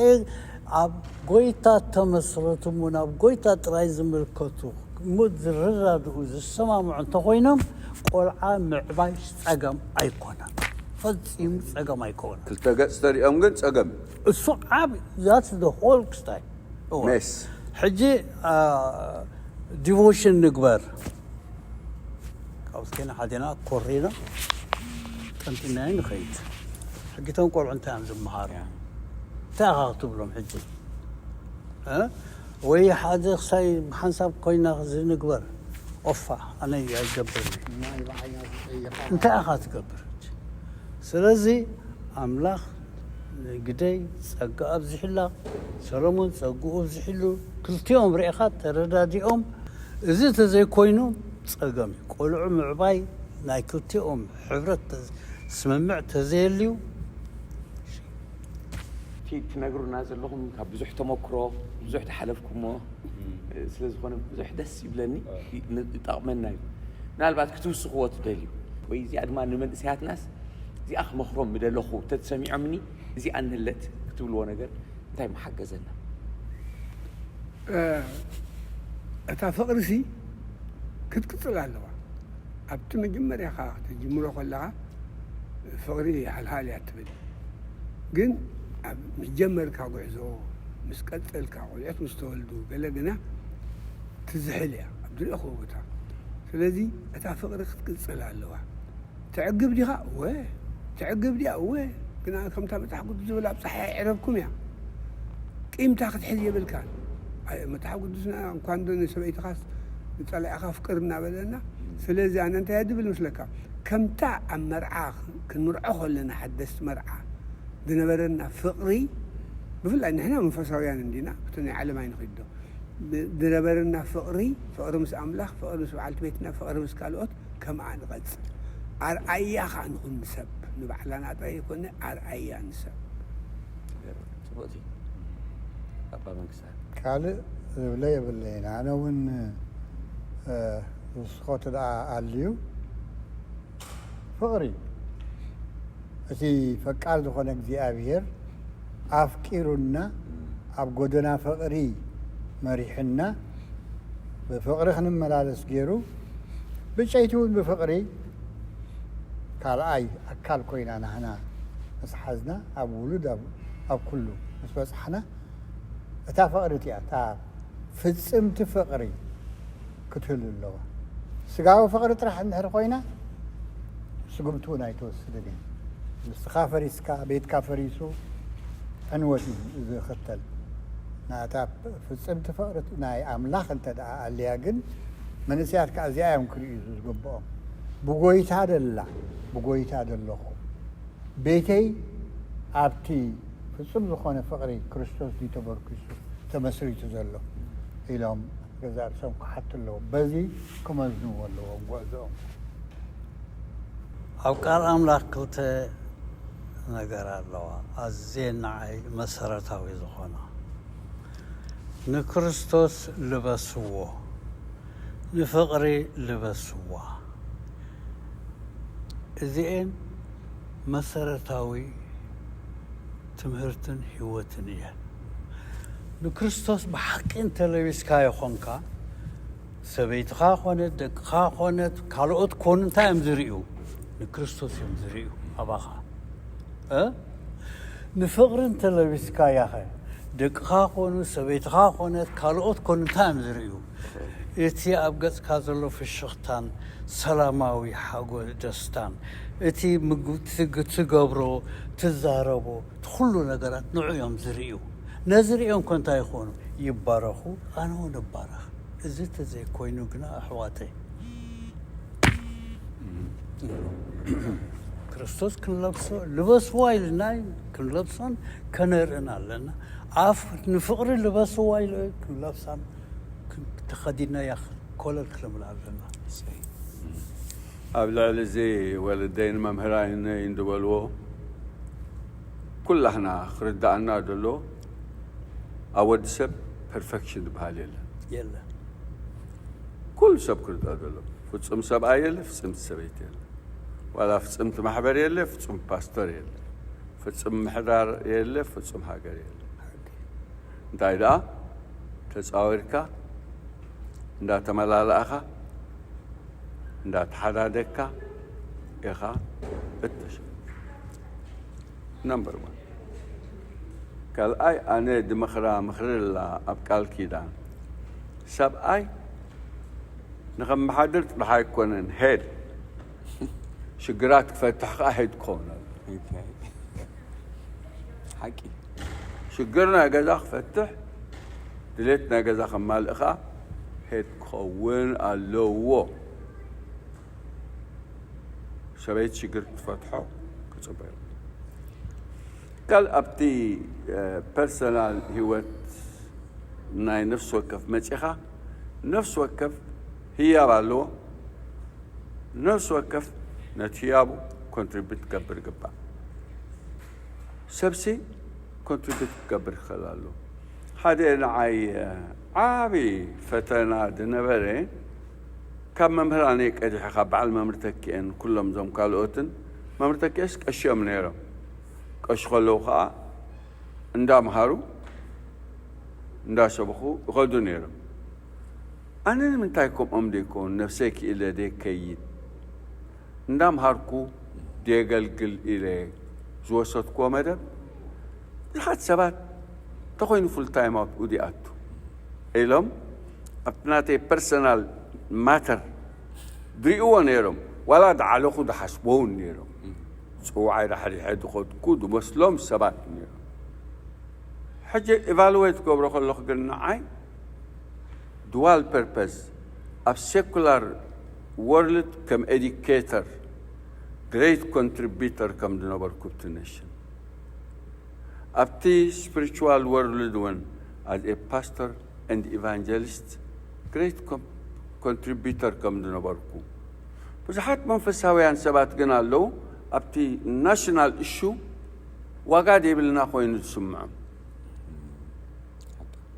ኣብ ጎይታ ተመስረቱ እሞ ናብ ጎይታ ጥራይ ዝምልከቱ እሞ ዝረዳድኡ ዝሰማምዑ እንተኮይኖም ቆልዓ ምዕባይ ፀገም ኣይኮነን። ፈጺሙ ጸገም ኣይኮነ። ክልተ ገጽ ተሪኦም ግን ጸገም እዩ። እሱ ዓብ that's the whole ክስታይ። እወ። ሜስ ሕጂ ዲቮሽን ንግበር። ካብ ስኬና ሓዲና ኮሪና ጠንጢናዮ ንኸይድ። ሕጊቶም ቆልዑ እንታይ እዮም ዝመሃሩ? እንታይ ኢኻ ክትብሎም ሕጂ? እ? ወይ ሓደ ክሳይ ሓንሳብ ኮይና ዝንግበር ኦፋ ኣነ ኣይገብርን። እንታይ ኢኻ ትገብር? ስለዚ ኣምላኽ ንግደይ ጸጋ ኣብዚሕላ፣ ሰሎሞን ጸግኡ ኣብዚሕሉ፣ ክልቲኦም ርኢኻ ተረዳዲኦም። እዚ ተዘይኮይኑ ጸገም እዩ። ቆልዑ ምዕባይ ናይ ክልቲኦም ሕብረት ተ- ስምምዕ ተዘየልዩ እቲ ትነግሩና ዘለኹም ካብ ብዙሕ ተመክሮ ብዙሕ ተሓለፍኩሞ ስለ ዝኾነ ብዙሕ ደስ ይብለኒ፣ ይጠቕመና እዩ። ምናልባት ክትውስኽዎ ትደልዩ ወይ እዚኣ ድማ ንመንእሰያትናስ እዚኣ ክመኽሮም ምደለኹ ተትሰሚዖምኒ እዚኣ እንህለት ክትብልዎ ነገር እንታይ ምሓገዘና? እታ ፍቕሪ ሲ ክትቅፅል ኣለዋ። ኣብቲ መጀመርያ ኻ ክትጅምሮ ከለኻ ፍቕሪ ሓልሃል እያ ትብል፣ ግን ኣብ ምስ ጀመርካ ጉዕዞ ምስ ቀፀልካ ቆልዑት ምስ ተወልዱ ገለ ግና ትዝሕል እያ ኣብ ዝረእኽዎ ቦታ። ስለዚ እታ ፍቕሪ ክትቅፅል ኣለዋ። ትዕግብ ዲኻ? እወ። ትዕግብ ድያ? እወ። ግና ከምታ መጽሓፍ ቅዱስ ዝብል ኣብ ጸሓይ ኣይዕረብኩም እያ። ቂምታ ክትሕዝ የብልካን። ኣይ፣ መጽሓፍ ቅዱስና እንኳን ዶ ንሰበይትኻስ ንጸላኢኻ ፍቅር እናበለና። ስለዚ ኣነ እንታይ እየ ዝብል ምስለካ? ከምታ ኣብ መርዓ ክንምርዖ ከለና ሓደስቲ መርዓ ዝነበረና ፍቅሪ፣ ብፍላይ ንሕና መንፈሳውያን እንዲና፣ እቲ ናይ ዓለም ኣይንኺዶ። ዝነበረና ፍቅሪ፣ ፍቅሪ ምስ ኣምላኽ፣ ፍቅሪ ምስ በዓልቲ ቤትና፣ ፍቅሪ ምስ ካልኦት ከምኣ ንቐጽል። ኣርኣያ ኸኣ ንኹን ንሰብ፣ ንባዕላና ጥራይ ኣይኮነ፣ ኣርኣያ ንሰብ። ጽቡቕቲ ኣባ መንግስታ ካልእ ዝብለ የብለይን። ኣነ እውን እ፣ ዝውስኾ ደኣ ኣልዩ ፍቕሪ እቲ ፈቃር ዝኾነ እግዚኣብሔር ኣፍቂሩና ኣብ ጎደና ፍቕሪ መሪሕና ብፍቕሪ ክንመላለስ ገይሩ ብጨይቲ እውን ብፍቕሪ ካልኣይ ኣካል ኮይና ናህና ምስ ሓዝና ኣብ ውሉድ ኣብ ኣብ ኩሉ ምስ በጻሕና እታ ፍቕሪ እቲኣ እታ ፍጽምቲ ፍቕሪ ክትህሉ ኣለዋ። ስጋዊ ፍቕሪ ጥራሕ እንድሕር ኮይና ስጉምቲ እውን ኣይትወስድን እያ። ንስኻ ፈሪስካ ቤትካ ፈሪሱ ዕንወት እዩ ዝኽተል። ናታ ፍጽምቲ ፍቕሪ ናይ ኣምላኽ እንተ ደኣ ኣልያ ግን መንእሰያት ከኣ እዚኣ እዮም ክርእዩ ዝግብኦም። ብጎይታ ደላ ብጎይታ ደለኹ ቤተይ ኣብቲ ፍጹም ዝኾነ ፍቕሪ ክርስቶስ ድዩ ተመርኪሱ ተመስሪቱ ዘሎ ኢሎም ገዛእ ርእሶም ክሓቱ ኣለዎም። በዚ ክመዝንዎ ኣለዎም ጉዕዞኦም። ኣብ ቃል ኣምላኽ ክልተ ነገር ኣለዋ ኣዝየን ንዓይ መሰረታዊ ዝኾና። ንክርስቶስ ልበስዎ፣ ንፍቕሪ ልበስዋ። እዚኤን መሰረታዊ ትምህርትን ህይወትን እየን። ንክርስቶስ ብሓቂ እንተለቢስካዮ ኾንካ ሰበይትኻ ኾነት ደቅኻ ኾነት ካልኦት ኮኑ እንታይ እዮም ዝርእዩ? ንክርስቶስ እዮም ዝርእዩ ኣባኻ። እ? ንፍቕሪ እንተለቢስካያኸ ደቅኻ ኮኑ ሰበይትኻ ኮነት ካልኦት ኮኑ እንታይ እዮም ዝርእዩ? እቲ ኣብ ገጽካ ዘሎ ፍሽኽታን ሰላማዊ ሓጎ ደስታን እቲ ምግብ ትግ- ትገብሮ ትዛረቦ እቲ ኩሉ ነገራት ንዑ እዮም ዝርእዩ። ነዚ ርእዮም ኮ እንታይ ይኾኑ? ይባረኹ፣ ኣነ እውን እባረኽ። እዚ ተዘይኮይኑ ግና ኣሕዋተይ ክርስቶስ ክንለብሶ ልበስዋ ኢልና ክንለብሶን ከነርእን ኣለና። ኣፍ ንፍቕሪ ልበስዋ ኢሉ ክንለብሳን ተኸዲናያ ኮለል ክንብል ኣለና። ኣብ ልዕሊ እዚ ወለደይን መምህራይነይን ዝበልዎ ኩላህና ክርዳእና ዘሎ ኣብ ወዲ ሰብ ፐርፌክሽን ዝበሃል የለን። የለን ኩሉ ሰብ ክርዳእ ዘሎ ፍጹም ሰብኣይ የለ፣ ፍጽምቲ ሰበይቲ የለ፣ ዋላ ፍጽምቲ ማሕበር የለ፣ ፍጹም ፓስተር የለ፣ ፍጹም ምሕዳር የለ፣ ፍጹም ሃገር የለ። እንታይ ደኣ ተጻዊርካ እንዳተመላላእኻ እንዳተሓዳደግካ ኢኻ እተሸ ነምበር ዋን። ካልኣይ፣ ኣነ ድመኽራ ምኽሪ ኣላ ኣብ ቃል ኪዳን። ሰብኣይ ንኸመሓድር ጥራሕ ኣይኮነን፣ ሄድ ሽግራት ክፈትሕ ከዓ ሄድ ክኸውን ኣሎ። ሓቂ። ሽግር ናይ ገዛ ክፈትሕ፣ ድሌት ናይ ገዛ ከማልእ ከዓ ሄድ ክኸውን ኣለዎ። ሰበይቲ ሽግር ክትፈትሖ ክፅበዮ። ካል ኣብቲ ፐርሰናል ህይወት ናይ ነፍሲ ወከፍ መፂኻ፣ ነፍሲ ወከፍ ህያብ ኣለዎ። ነፍሲ ወከፍ ነቲ ህያቡ ኮንትሪቢዩት ክገብር ይግባእ። ሰብሲ ኮንትሪቢዩት ክገብር ይኽእል ኣሎ። ሓደ ንዓይ ዓቢ ፈተና ዝነበረ፣ ካብ መምህራነይ ቀዲሐ፣ ካብ በዓል መምህር ተኪኤን ኩሎም እዞም ካልኦትን፣ መምህር ተኪኤስ ቀሺ እዮም ነይሮም። ቀሺ ከለዉ ከዓ እንዳምሃሩ እንዳሰበኹ ይኸዱ ነይሮም። ኣነ ንምንታይ ከምኦም ደይከውን፣ ነፍሰይ ክኢለ ደይከይድ፣ እንዳምሃርኩ ደየገልግል ኢለ ዝወሰድክዎ መደብ፣ ብዙሓት ሰባት እንተኾይኑ ፉል ታይም ኣብኡ ዲኣቱ ኢሎም ኣብቲ ናተይ ፐርሰናል ማተር ድርእይዎ ነይሮም። ዋላ ደዓለኹ ደሓስቦ እውን ነይሮም። ጽዋዓይ ዳሕሪሐ ድኸድኩ ድመስሎም ሰባት ነይሮም። ሕጂ ኢቫሉዌት ክገብሮ ከለኹ ግን ንዓይ ድዋል ፐርፐዝ ኣብ ሴኩላር ወርልድ ከም ኤዲኬተር ግሬት ኮንትሪቢተር ከም ዝነበርኩ እቲ ኔሽን፣ ኣብቲ ስፒሪቹዋል ወርልድ እውን ኣዝ ኤ ፓስተር ኤንድ ኢቫንጀሊስት ግሬት ኮንትሪቢተር ከም ዝነበርኩ፣ ብዙሓት መንፈሳውያን ሰባት ግን ኣለዉ ኣብቲ ናሽናል ኢሹ ዋጋ ዘይብልና ኮይኑ ዝስምዖም፣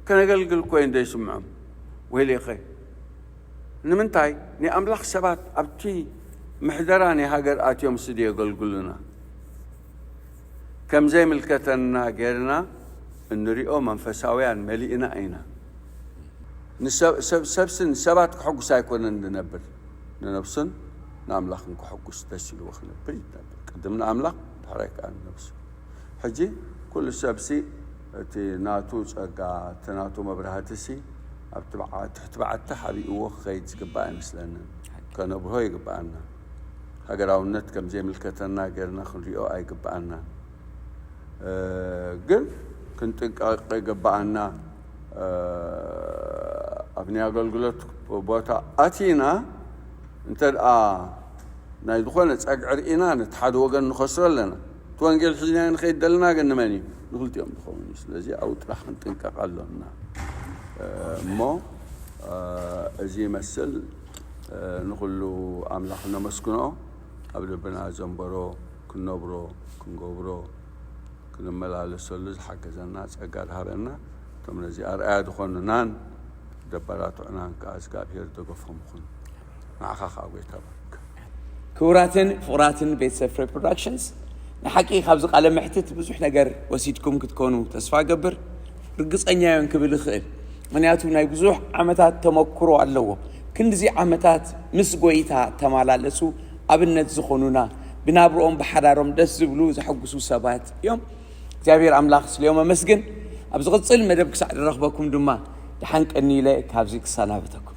ከነገልግል ኮይኑ ዘይስምዖም። ወይሌኸ ንምንታይ ናይ ኣምላኽ ሰባት ኣብቲ ምሕደራ ናይ ሃገር ኣትዮም ስዲ የገልግሉና? ከም ዘይምልከተና ጌርና እንሪኦ መንፈሳውያን መሊእና ኢና። ንሰብ- ሰብ- ሰብሲ ንሰባት ክሕጉስ ኣይኮነን ዝነብር፣ ንነብሱን ንኣምላኽን ክሕጉስ ደስ ኢልዎ ክነብር ይነብር። ቅድም ንኣምላኽ፣ ድሕራይ ከኣ ንነብሱ። ሕጂ ኩሉ ሰብሲ እቲ ናቱ ጸጋ፣ እቲ ናቱ መብራህትሲ ኣብቲ በዓ- ትሕቲ በዓቲ ሓቢእዎ ክኸይድ ዝግባእ ኣይመስለንን። ከነብርሆ ይግባኣና። ሃገራውነት ከም ዘይምልከተና ጌርና ክንሪኦ ኣይግባኣናን። እ፣ ግን ክንጥንቀቕ ይግባኣና። እ፣ ኣብ ናይ ኣገልግሎት ቦታ ኣቲና እንተ ደኣ ናይ ዝኾነ ጸግዒ ርኢና ነቲ ሓደ ወገን ንኸስሮ ኣለና። እቲ ወንጌል ሒዝናዮ ንኸይድ ዘለና ግን ንመን እዩ? ንክልቲኦም ዝኸውን እዩ። ስለዚ ኣብኡ ጥራሕ ክንጥንቀቕ ኣሎና። እ፣ እሞ፣ እ፣ እዚ ይመስል። እ፣ ንኹሉ ኣምላኽ ነመስግኖ። ኣብ ልብና ዘንበሮ ክንነብሮ፣ ክንገብሮ፣ ክንመላለሰሉ ዝሓገዘና ጸጋ ዝሃበና፣ እቶም ነዚ ኣርኣያ ዝኾኑናን ደባራትዑናን ከኣ እግዚኣብሔር ደገፎም ይኹን። ንዓኻ ከኣ ጎይታ ባርክ። ክቡራትን ፍቑራትን ቤተሰብ ፍሬ ፕሮዳክሽንስ፣ ንሓቂ ካብዚ ቃለ መሕትት ብዙሕ ነገር ወሲድኩም ክትኮኑ ተስፋ እገብር። ርግጸኛ እዮን ክብል እኽእል፣ ምኽንያቱ ናይ ብዙሕ ዓመታት ተመክሮ ኣለዎም። ክንድዚ ዓመታት ምስ ጎይታ ተማላለሱ፣ ኣብነት ዝኾኑና፣ ብናብርኦም ብሓዳሮም ደስ ዝብሉ ዘሐጉሱ ሰባት እዮም። እግዚኣብሔር ኣምላኽ ስሊኦም ኣመስግን። ኣብ ዝቕጽል መደብ ክሳዕ ዝረኽበኩም ድማ ደሓን ቀኒ ኢለ ካብዚ ክሰናበተኩም።